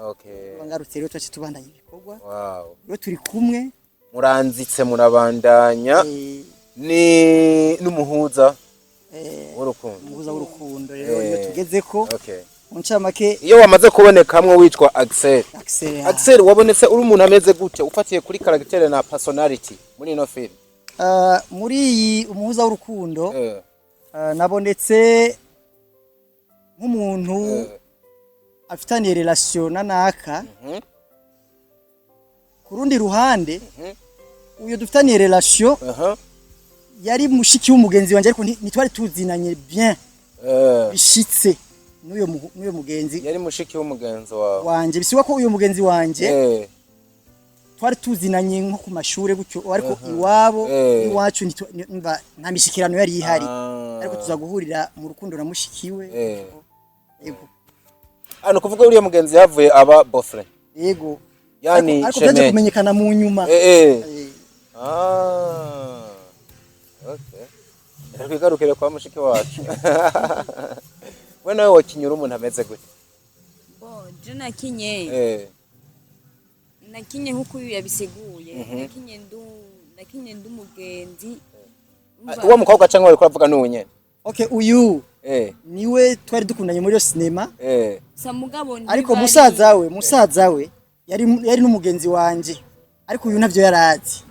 Ngarutse rero, twaciye tubandanya ibikorwa. Iyo turi kumwe. Muranzitse murabandanya. Ni n'umuhuza w'urukundo. Umuhuza w'urukundo rero iyo tugezeko mu ncamake. Iyo wamaze kubonekamwo witwa Axel. Axel. Axel, wabonetse uri umuntu ameze gute ufatiye kuri caractère na personality muri ino film? Muri iyi Umuhuza w'urukundo, nabonetse nk'umuntu afitaniye relation na naka. Ku rundi ruhande, uyo dufitaniye relation yari mushiki w'umugenzi wanje, ariko ntitwari tuzinanye bien bishitse n'uyo mugenzi. Yari mushiki w'umugenzi wawe? Wanje, bisigwa ko uyo mugenzi wanje twari tuzinanye nko ku mashure gutyo, ariko iwabo iwacu nta mishikirano yari ihari. Ariko tuza guhurira mu rukundo na mushikiwe. Yego. Ah, ni ukuvuga uriya mugenzi yavuye aba beau-frère? Yego. Yani Ariko byaje shemeji. kumenyekana mu nyuma. Ah, okay. Reka twigarukire kwa mushiki wacu. We nawe wakinyura umuntu ameze gute? Bo je nakinye nakinye nk'uko uyu yabisiguye, nakinye ndu umugenzi. Umva, Uwo mukobwa canke wariko uravuga n'uwo nyene? Okay, uyu niwe twari dukundanye muri iyo sinema. Sa mugabo Ariko ntibari- musaza we yari n'umugenzi wanje, ariko uyu ntavyo yarazi.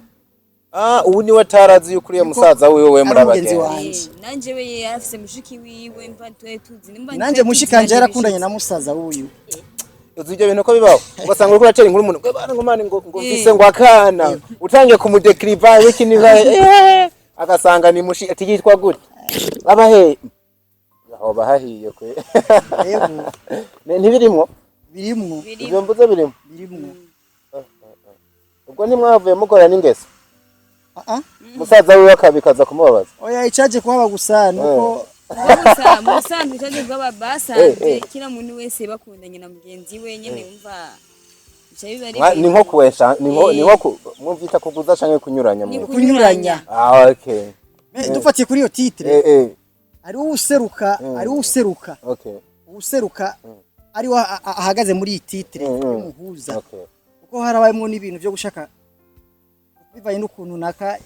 Ah, ubu niwe atarazi yuko uriya musaza wiwe we Ari muri umugenzi abagenzi. wanje. Nanje we yarafise mushiki wiwe, mva twe tuzi nimba Nanje twe mushikanje tuzinanye yarakundanye na bishitse. musaza w'uyu. Uzi ibyo bintu ko bibaho, ugasanga uriko uratera inkuru umuntu ngo bana ngo mani ngo mfise ngo akana, utangiye kumudekriva iki niba agasanga ni mushi ati yitwa gute, aba he, aho bahahiye kwe. Yego. Ntibirimwo? Birimwo. Biri Ibyo mvuze birimwo? Birimwo. Ubwo ntimwavuye mukora n'ingeso? Ah ah. Musaza wiwe akabikaza kumubabaza. Oya, icaje kuhaba gusa nuko gusa mu busanzwe icyo bw'aba basanze kila muntu wese bakundanye na mugenzi we nyene, wumva bica biba ari Ni nko kuwesha, ni nko mwumvita kuguza canke kunyuranya Ni mu kunyuranya. Ah, okay. Dufatiye kuri iyo titre, hariho uwuseruka, uwuseruka ari we ahagaze muri iyi titre y'umuhuza, kuko harabayemo n'ibintu byo gushaka bivanye n'ukuntu naka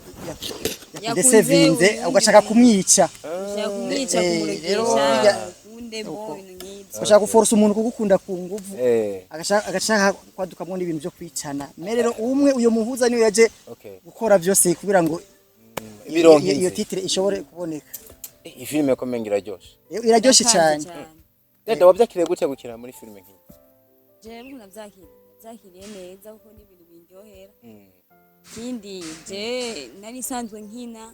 yakudesevinze, Yakunze ugashaka kumwica. Ushaka kumwica, Rero kumuregesha ukunde bo Uko. ibintu nk'ibyo. Ugashaka guforosa umuntu kugukunda ku nguvu, agashaka kwadukamwo n'ibintu byo kwicana. Me rero umwe, uyo muhuza, niwe yaje gukora byose kugira ngo Bironka iyo inzira. titre ishobore kuboneka. Iyi filime ko menga iraryoshe. Iraryoshe Iratanze cyane. Dada, wabyakiriye gute gukina muri filime nk'iyi? Jewe navyakiriye neza kuko ni ibintu. bindyohera. Ikindi, je nari nsanzwe nkina,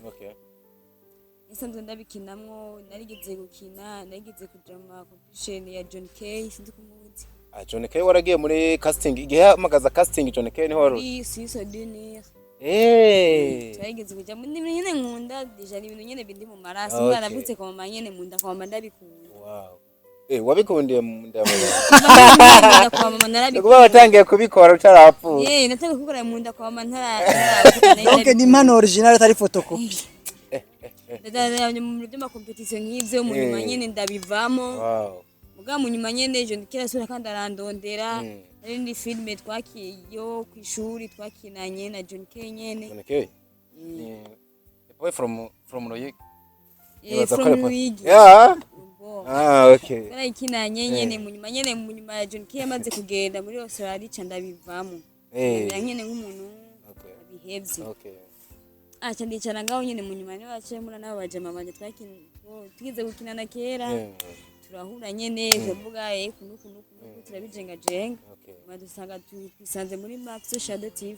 nsanzwe ndabikinamwo, narigeze gukina, narigeze kuja mu ma competition ya John Kay, sinzi ko umuzi. Ah, John Kay, waragiye muri casting? Igihe hamagaza casting John Kay niho wari uri? Muri Suisse d'Unir. Twageze kuja muri ibintu nyene nkunda déjà, ni ibintu nyene bindi mu maraso. Umwana navutse kwa mama nyene munda kwa mama ndabikunda. Wow. Wabikundiye mu nda ya mama? Kuva mu nda kwa mama Ni narabikunda. ukuvuga watangiye kubikora utarapfuye? Eh, natangiye kubikora mu nda kwa mama ntaravuka. Donc ni impano original atari photocopie. Ndadanya mu bintu by'ama competition nk'ivyo, mu nyuma nyene ndabivamo. Mugabo mu nyuma nyene John Kay asubira kandi arandondera. Hari indi filime twakiyo kw'ishuri twakinanye na John Kay nyene. John Kay ni the boy from Ruyigi. Eh, Nibaza ko from ari Ruyigi. Ubwo. Ah, okay. Twarayikinanye nyene, mu nyuma nyene, mu nyuma ya John Kay amaze kugenda muri Australia ca ndabivamo. Ndabira nyene nk'umuntu abihevye. Aca ndicara ngaho nyene, mu nyuma niho baciye mura n'abo bajama banje twize gukinana kera. Turahura nyene tuvuga kuno kuno kuno, turabijengajenga. Nyuma dusanga twisanze muri Max Shadow TV.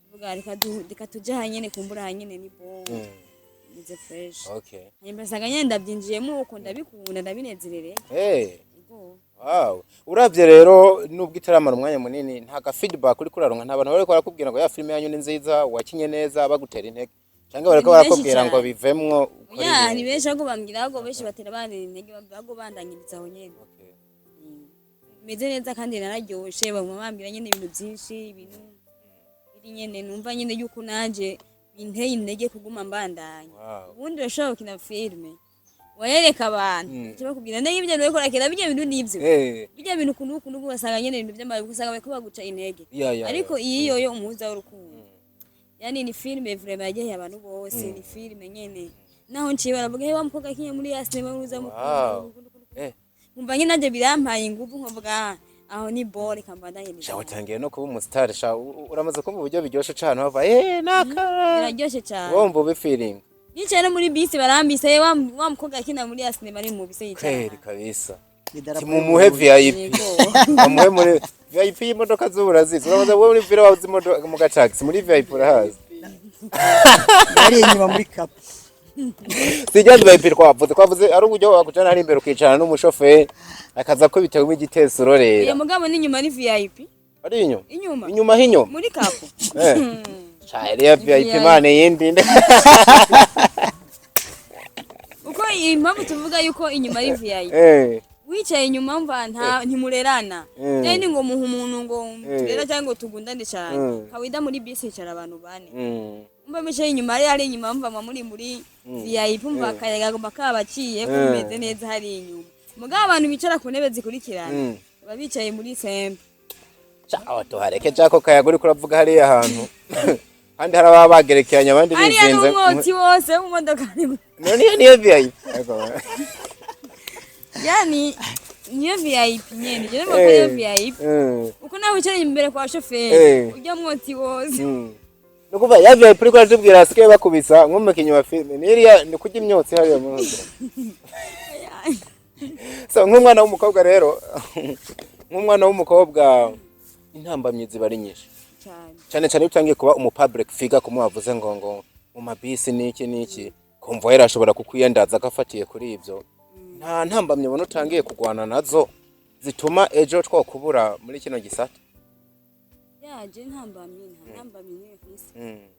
Tuvuga reka tuje hanyene, kumbura hanyene ni bo meze fresh. Hanyuma nsanga nyene ndabyinjiyemo uko, ndabikunda, ndabinezerere. Ego. Wow. Uravye rero, nubwo itaramara umwanya munini, nta ka feedback uri kuraronka, nta bantu bariko barakubwira ngo ya filime yanyu ni nziza, wakinye neza, bagutera intege, canke bariko Ni benshi barakubwira ngo cane. bivemwo ukore Oya, ni ibindi? benshi ahubwo bambwira, ahubwo benshi batera bandira intege, ahubwo bandanyiriza aho nyene. Meze neza kandi nararyoshe, baguma bambwira nyene ibintu byinshi, ibintu biri nyene numva nyene yuko nanje binteye intege kuguma mbandanya. Ubundi urashobora gukina filime wayereka abantu, mm. bakubwira ndege ibyo bintu uriko urakina, bijya bintu nivyo, bijya bintu ukuntu ukuntu, ugasanga nyene ibintu by'amabi, ugasanga bariko baguca intege. Ariko iyi yoyo umuhuza w'urukundo, yani ni filime vraiment yaryoheye abantu bose, ni filime nyene naho nciye baravuga: "Hey, wa mukobwa akinye muri ya sinema y'umuhuza w'urukundo." Nkumva nyene nanje birampaye inguvu, nkavuga: "Ah, aho ni bo, reka mbandanye." Sha, watangiye no kuba umusitari sha, uramaze kumva uburyo biryoshe cane bava naka? Biraryoshe cane. Wumva ubifiringa? Nicaye no muri bisi barambise: "Eh, wa mukobwa akina muri ya sinema ari mu bisi yicara." Kweri kabisa. Idarapo. Timumuhe VIP. Yego. Bamuhe muri VIP y'imodoka z'uburazizi. Uramaze kuba muri vira wabuze imodoka mu gataxi, muri VIP urahazi? Yari inyuma muri capot. Sijya VIP twavuze ari uburyo wakujana hari imbere ukicarana n'umushoferi akaza ko bitewemo igiteso urorera. Iyo mugabo n'inyuma ni VIP. Ari inyuma? Inyuma. Inyuma h'inyuma. Muri capot. Cha, iriya VIP imana yindi. Uko impamvu tuvuga yuko inyuma ari VIP, wicaye inyuma mva nta ntimurerana. Kandi ni ngo muha umuntu ngo turera cyangwa ngo tugundane cyane. Kawida muri bisi hicara abantu bane. Umva bicaye inyuma ari inyuma, mva muri VIP, umva akayaga kagomba kabaciye ko bimeze neza hari inyuma. Mugabo abantu bicara ku ntebe zikurikirana baba bicaye muri simple. Cha, aho tuhareke jako kayaga uriko uravuga hariya hantu. Kandi hari ababa bagerekeranye abandi Hariya bizinze. n'umwotsi wose wo mu modoka None iyo niyo VIP. Yani niyo VIP nyene, je numva ko niyo VIP. Uko nawe wicaye imbere kwa shoferi, ujya mwotsi wose. Nukuva ya VIP uriko uratubwira hasigaye bakubisa nk'umukinyi wa filime niriya ni kurya imyotsi hariya mu nzira. So nk'umwana w'umukobwa rero, nk'umwana w'umukobwa, intambamyi ziba ari nyinshi. Cyane. Cyane cyane iyo utangiye kuba umu public figure, kumwe wavuze ngo mu mabisi n'iki n'iki, kumva yari ashobora kukwiyandaza agafatiye kuri ibyo. Nta ntambamyi ubona utangiye kurwana nazo zituma ejo twokubura muri kino gisata? Yaje ntambamyi, nta ntambamyi n'imwe kwisi.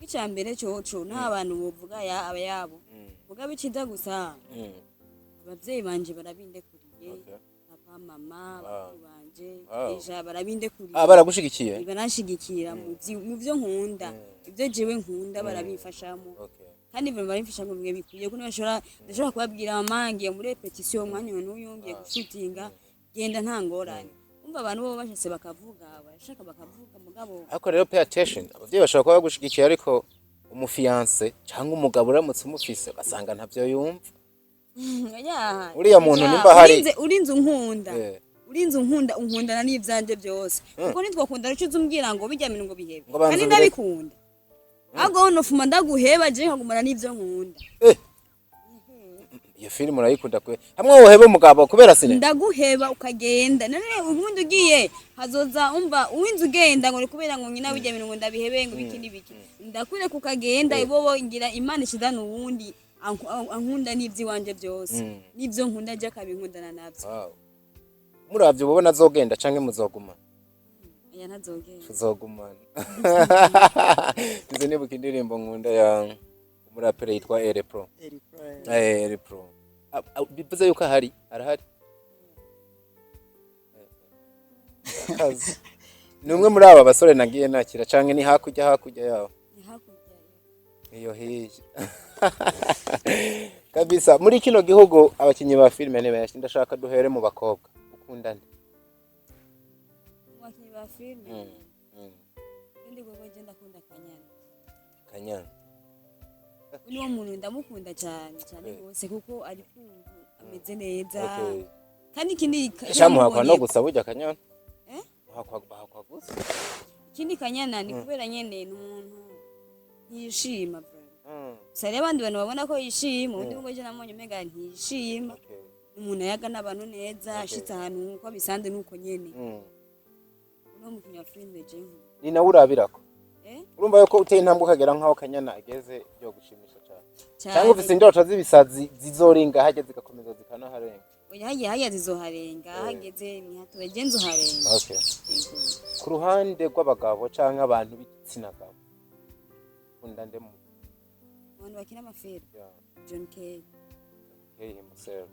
Icya mbere coco nta bantu bovuga ya aba yabo, vuga biciza gusa. Abavyeyi banje barabindekuriye. Papa, mama, bakuru banje déjà barabindekuriye. Ah, baragushigikiye? Baranshigikira mu vyo nkunda, ibyo jewe nkunda barabimfashamo. Kandi ibintu barimfasha ngo bimwe bikwiye ko ntibashobora, ndashobora kubabwira: "Mama, ngiye muri répétition umwanya uyu n'uyu, ngiye gushutinga." Genda, nta ngorane. Umva, abantu bo bashase bakavuga, barashaka bakavuga, mugabo Ariko rero pay attention, abavyeyi bashobora kuba bagushigikiye, ariko umu fiancé cyangwa umugabo uramutse umufise ugasanga ntavyo yumva. Ya, Uriya muntu ya, nimba hari- urinze unkunda, urinze unkunda, unkundana n'ivyanje byose, kuko nitwakundana uca uza umbwira ngo bijya bintu ngo bihebe. Ngo banza Kandi ubireke. ndabikunda, ahubwo nofuma ndaguheba je nkagumana n'ivyo nkunda. Eh. Iyo filime urayikunda kwe, hamwe woheba umugabo kubera sinema? Ndaguheba ukagenda. None ubundi ugiye hazoza, umva, uwinze ugenda ngo ni kubera ngo nyina bijya bintu, ngo ndabihebe, ngo biki n'ibiki. Ndakureka ukagenda, ibobo ngira Imana ishidana uwundi ankunda n'ivy'iwanje byose, n'ivyo nkunda je akabinkundana navyo. Wow. Muravye ubona azogenda canke muzoguma? Oya, ntazogenda. Tuzogumana. Nzi nibuka indirimbo nkunda ya umuraperi yitwa Ere Pro. Ere Pro. Bivuze yuko ahari, arahari. Akazi. Ni umwe muri aba basore nagiye nakira canke ni hakurya, hakurya yaho? Ni hakurya. Iyo hirya kabisa. Muri kino gihugu abakinyi ba filime ni benshi. Ndashaka duhere mu bakobwa. Ukundane? Mu bakinyi ba filime, ndi gogo, je ndakunda Kanyana. Kanyana. Niwo muntu ndamukunda cyane cyane rwose, kuko ari kumva ameze neza. Kandi ikindi Shamuhakwa no gusa burya Kanyana. Eh? Muhakwa, bahakwa gusa. Ikindi Kanyana ni kubera nyene ni umuntu ntiyishima vraiment. Gusa rero abandi bantu babona ko yishima, undi ngo je namubonye umenga ntiyishima. Umuntu ayaga n'abantu neza, ashitse ahantu nkuko bisanzwe nuko nyene. Uno mukinyi wa filime je nkunda. Ni nawe urabirako? Eh? Urumva yuko uteye intambwe ukagera nk'aho Kanyana ageze, byo gushimisha cyane? Cyane. Cyangwa ufise indoto z'ibisazi zizoringa hajya zigakomeza zikanaharenga? Oya, hagiye hajya zizoharenga, hageze ntihatuwe, je nzoharenga. Yego. Ku ruhande rw'abagabo canke abantu b'igitsina gabo, ukunda nde mu Abantu bakina amafilime? John K. K himself.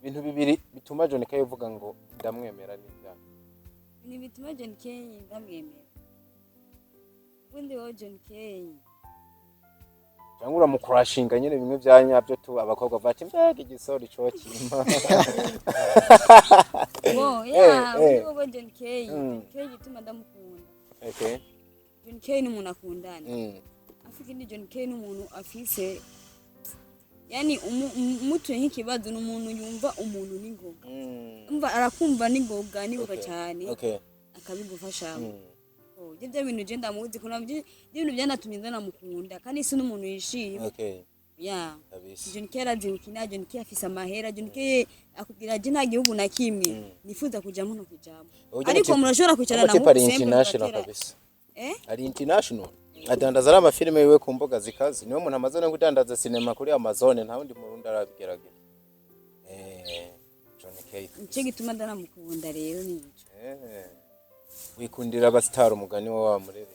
Ibintu bibiri bituma John K uvuga ngo ndamwemera n'ibyaha? Ibintu bituma John K ndamwemera, ubundi wowe John K Cyangwa uramukurashinga nyine bimwe bya nyabyo tu, abakobwa bavuga ati mbega igisore ico kimpa? Bo ya, Eh. ubundi wowe John K, John K gituma ndamukunda, John K ni umuntu akundana. Afite ikindi, John K ni umuntu afise, yani umutuye nk'ikibazo, ni umuntu yumva umuntu n'ingoga. Umva, arakumva n'ingoga n'ingoga cyane, akabigufashamo. Oh, ibyo bintu je ndamuzi ko nabyo ibyo bintu byanatumye ndanamukunda, kandi si n'umuntu yishima. Ya. John K arazi gukina, John K afise amahera, John K akubwira je nta gihugu na kimwe nifuza kujamo no kujamo. Ujya Ariko murashobora kwicarana Umutype ari mu simple international mugatera- kabisa. Eh? Ari international, adandaza ari amafilime yiwe ku mbuga zikaze. Niwe muntu amaze no kudandaza sinema kuri Amazon, nta wundi murundi arabigerageza. John K. Nico gituma ndanamukunda rero nico. Wikundira abasitari, umugani wa wa murebe.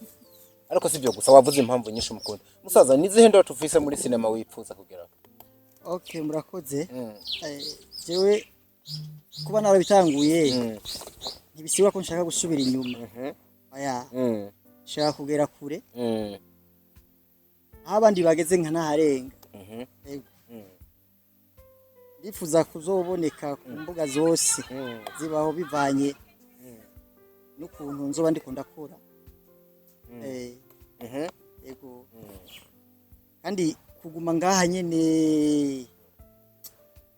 Ariko si ibyo gusa, wavuze impamvu nyinshi umukunda. Musaza, nizihe ndoto ufise muri sinema wifuza kugeraho? Okay, murakoze. Jewe kuba narabitanguye ntibisigura ko nshaka gusubira inyuma. Oya, nshaka kugera kure, aho abandi bageze nkanaharenga. Yego. Ndifuza kuzoboneka ku mbuga zose zibaho, bivanye n'ukuntu nzoba ndiko ndakora. Yego, kandi kuguma ngaha nyene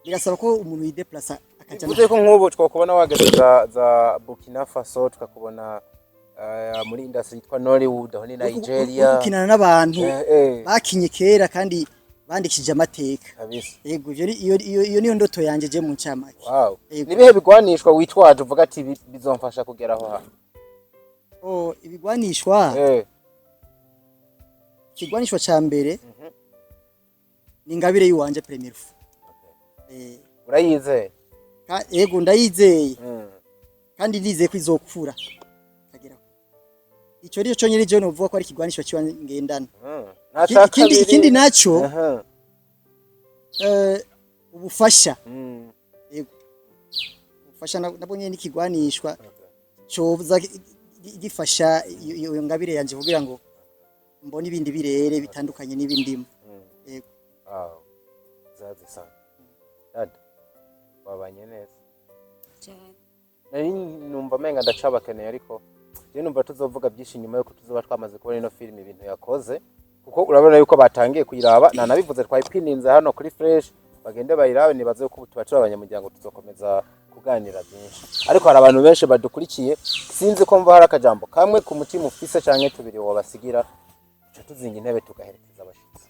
birasaba ko umuntu yideplasa akaja. Bivuze ko nk'ubu twakubona wageze za Burkina Faso, tukakubona muri industry yitwa Nollywood, aho ni Nigeria. Gukinana n'abantu bakinye kera kandi bandikishije amateka. Yego, ivyo iyo niyo ndoto yanje je mu ncamake. Yego. Nibihe bigwanishwa witwaje uvuga ati bizomfasha kugera aho hantu? Oh, ibigwanishwa, ikigwanishwa ca mbere ni ingabire y'uwanje premier fois. Urayizeye? Yego, ndayizeye, kandi ndizeye ko izokura kagera kure. Ico nico conyene je novuga ko ari ikigwanisho ciwa ngendana. Nta ca kabiri. Ikindi naco, ubufasha. Yego, ubufasha nabwo nyene n'ikigwanishwa coza gifasha iyo ngabire yanje kugira ngo mbone ibindi birere bitandukanye n'ibindimo. Yego. Wow. Zazi sana. Dada, wabanye neza. Cyane. Nari numva menga ndacabakeneye, ariko je numva tuzovuga byinshi nyuma yuko tuzoba twamaze kubona ino film ibintu yakoze, kuko urabona yuko batangiye kuyiraba. Nanabivuze, twayipininze hano kuri Fresh, bagende bayirabe. Nibaze yuko ubu tuba turi abanyamuryango, tuzokomeza kuganira byinshi. Ariko hari abantu benshi badukurikiye, sinzi ko mva hari akajambo kamwe ku mutima ufise canke tubiri wobasigira, tuca tuzinga intebe tugaherekeza abashitsi.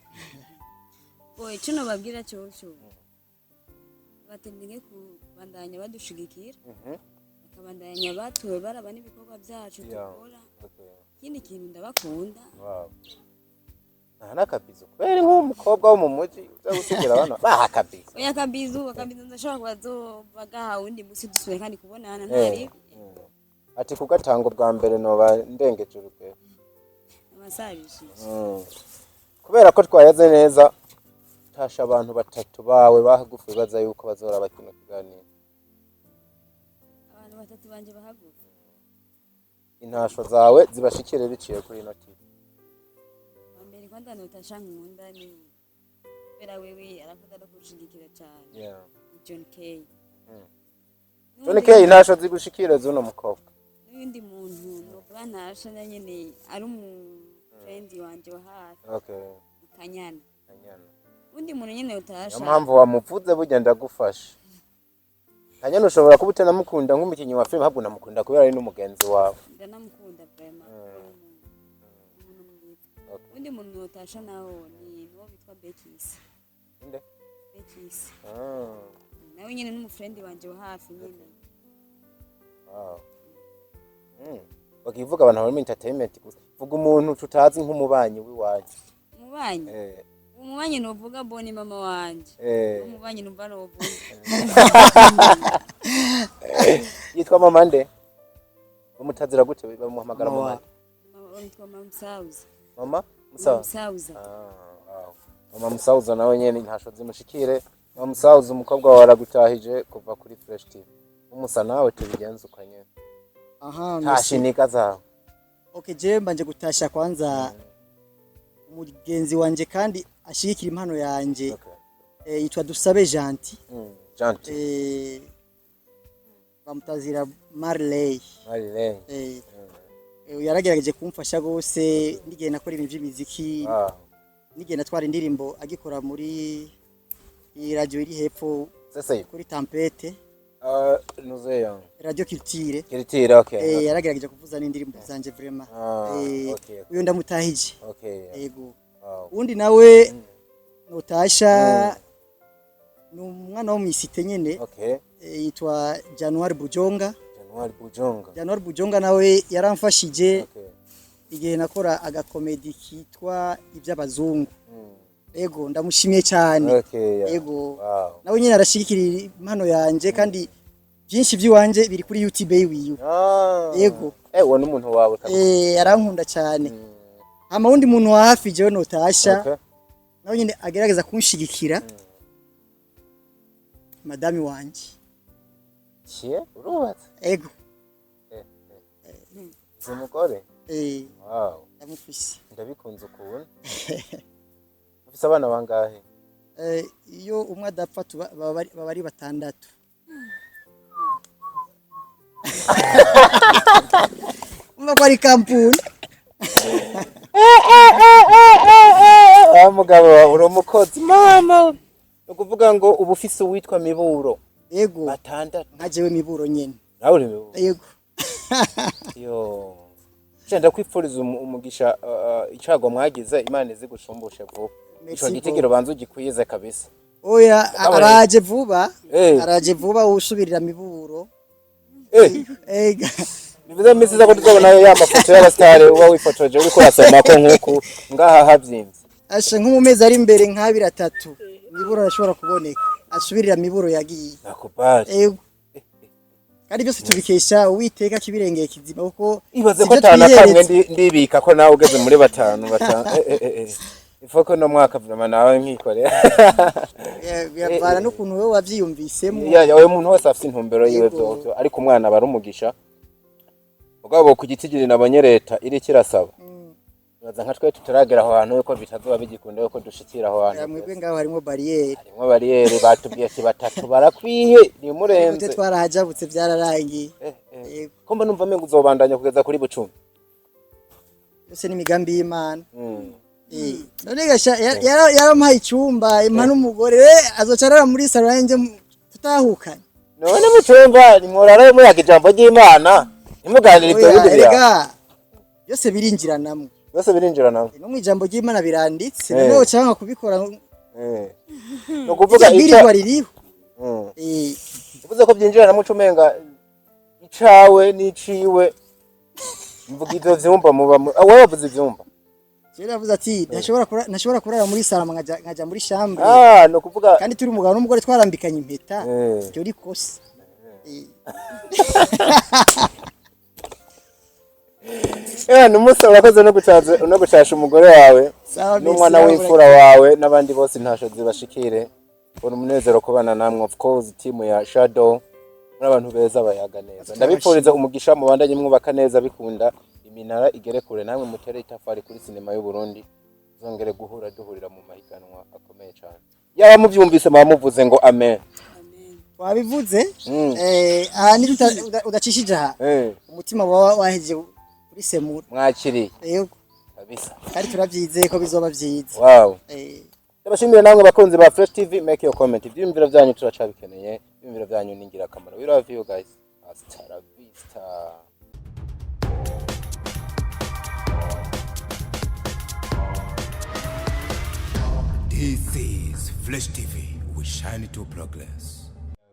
Bo, ico nobabwira coco Ndabatera intege kubandanya badushigikira, bakabandanya batuwe baraba n'ibikorwa byacu dukora. Ikindi kintu, ndabakunda. Wow. Aha n'akabizo kubera nk'umukobwa wo mu muji uza gusigira abana baha akabizo. Oya, akabizu, akabizu ndashobora kubazobagaha uwundi musi dusubiye kandi kubonana, ntari. Ati kugatanga ubwa mbere noba ndengeje urugero. Amasarishije. Kubera ko twayaze neza, tasha abantu batatu bawe bahagufi baza yuko bazoraba kino kiganiro. Abantu batatu banje bahagufi? Intasho zawe zibashikire biciye kuri ino TV. Mbere kwanza notasha nkunda, ni kubera wewe arakunda no kunshigikira cyane, ni John K. John K, intasho zigushikire z'uno mukobwa. N'undi muntu novuga ntasha na nyene ari umu friend wanje wa hafi, ni Kanyana. Kanyana. Undi muntu nyene utasha. Niyo mpamvu wamuvuze, burya ndagufasha. Kanyana ushobora kuba utanamukunda nk'umukinnyi wa filime, ahubwo unamukunda kubera ari n'umugenzi wawe. Ndanamukunda vraiment, umuntu mwiza. Undi muntu notasha nawo ni nuwo bitwa Bekis. Inde? Bekis. Ah, nawe nyene n'umu friend wanje wa hafi nyene. Wow. Bakivuga abantu bari muri entertainment gusa. Vuga umuntu tutazi nk'umubanyi w'iwanyu. Umubanyi? Umubanyi novuga boni mama wanje. Umubanyi numva novuga. Yitwa mama nde? Bamutazira gute, bamuhamagara Mama mama wa- nde? Mama witwa Mama Musauza. Mama Musawa. Musauza. Ah, wow. Mama Musauza nawe nyene ntasho zimushikire. Mama Musauza, umukobwa wawe aragutahije kuva kuri Fresh TV. Umusa nawe tubigenze uko nyene. Aha, merci. Tashinika zawe. Okay, je mbanje gutasha kwanza umugenzi wanje kandi ashigikira impano yanje, yitwa Dusabe Gentil. Gentil. Bamutazira Marley. Marley. Yaragerageje kumfasha gose n'igihe nakora ibintu by'imiziki, n'igihe natwara indirimbo agikora muri iyi radio iri hepfo Sasa kuri Tampete. Nuzeyo. Radio Culture. Kiritira, okay. Yaragerageje kuvuza n'indirimbo zanje vraiment. Ah, okay. Uyo ndamutahije. Yego. Undi nawe notasha ni umwana wo mw'isite nyene, yitwa January Bujonga. January Bujonga. January Bujonga nawe yaramfashije igihe nakora agakomedi kitwa iby'abazungu. Ego, ndamushimiye cyane. Ego. Nawe nyine arashigikira impano yanje, kandi byinshi by'iwanje biri kuri YouTube yiwiwe. Yego. Uwo ni umuntu wawe kabisa. Arankunda cyane. Hama wundi muntu wa hafi jewe notasha, nawe nyine agerageza kunshigikira, madami wanje. Kiye, urubatse? Ego. Uzi umugore? Eh. Ndamufise. Ndabikunze ukuntu. Ufise abana bangahe? Iyo umwe adapfa baba ari batandatu. Umva ko ari kampuni. Wa mugabo wawe uri umukozi mama. Ni ukuvuga ngo uba ufise uwitwa Miburo. Ego. Batandatu. Nka jewe Miburo nyene. Nawe uri Miburo. Ego. Yo. Je ndakwipfuriza umugisha, icago mwagize Imana izigushumbushe vuba. Merci Ico gitigiro banza ugikwize kabisa. Oya, Mugabo araje vuba. Araje vuba usubirira Miburo. Ega. Bivuze mu minsi iza ko tuzobona ya mafoto y'abasitari uba wifotoje uriko urasoma ko nkuku ngaha havyimvye. Asha, nko mu mezi ari imbere nk'abiri atatu, Miburo arashobora kuboneka asubirira Miburo yagiye. Nakubali. Ego, kandi byose tubikesha Uwiteka kibirengeye kizima, kuko Ibaze ko sivyo atana kamwe twiyeretse. Ndibika ko nawe ugeze muri batanu batanu. Ifo ko no mwaka vraiment nawe nkikorera. Biravana n'ukuntu wowe wavyiyumvisemo. Ya, uyu muntu wese afite intumbero yiwe. Yego. Vyovyo, ariko umwana aba ari umugisha. Mugabo ku gitigiri nabonye leta iriko irasaba, baza nka twe tutaragera aho hantu yuko bitazoba bigikunda yuko dushikira aho hantu. Ya, mwebwe ngaho harimo bariyeri. Harimwo bariyeri, batubwiye ati batatu barakwiye, nimurenze. Twe twarahajabutse, byararangiye. Eh. Yego. Ko mba numva mengo uzobandanya kugeza kuri bucumi. Byose n'imigambi y'Imana. None gasha yarampaye icyumba, impa n'umugore, azoca arara muri salo yanjye tutahukanye. None mu cumba nimworara muyaga ijambo ry'Imana, ntimuganire ibyo Oya, bindi biraha? Erega byose birinjiranamwo. Byose birinjiranamwo. No mu ijambo ry'Imana biranditse. Eh. Noneho cyangwa kubikora Ni ukuvuga iryo ico bwirizwa ririho. Uvuze ko byinjirana, muco umenga icawe n'iciwe. Mvuga ivyo vyumba muba wowe wavuze ivyumba. Jewe yavuze ati ntashobora kurara muri salon, nkaja muri chambre. Ah, no kuvuga Kandi turi umugabo n'umugore, twarambikanye impeta. Iryo ni kosa. Numunsi urakoze no gucaza no gucasha umugore wawe Sawa, n'umwana merci. w'imfura wawe n'abandi bose, ntasho zibashikire. Ubona umunezero kubana namwe, of course team ya Shadow, muri abantu beza bayaga neza. Ndabipfuriza umugisha, mubandanye mwubaka neza, bikunda iminara igere kure, namwe mutere itafari kuri sinema y'u Burundi. Zongere guhura duhurira mu mahiganwa akomeye cyane. Yaba muvyumvise, muba muvuze ngo amen. Amen. Wabivuze. Aha ni udacishije aha, umutima wawe wahejeje kuri semura. Mwakiriye. Yego. Kabisa. Kandi turabyizeye ko bizoba byiza. Wow. Ndabashimiye namwe bakunzi ba Fresh TV. Make your comment, ivyiyumviro byanyu turacabikeneye, ivyiyumviro byanyu ni ingirakamaro. We love you guys, hasta la vista. This is Flash TV. We shine to progress.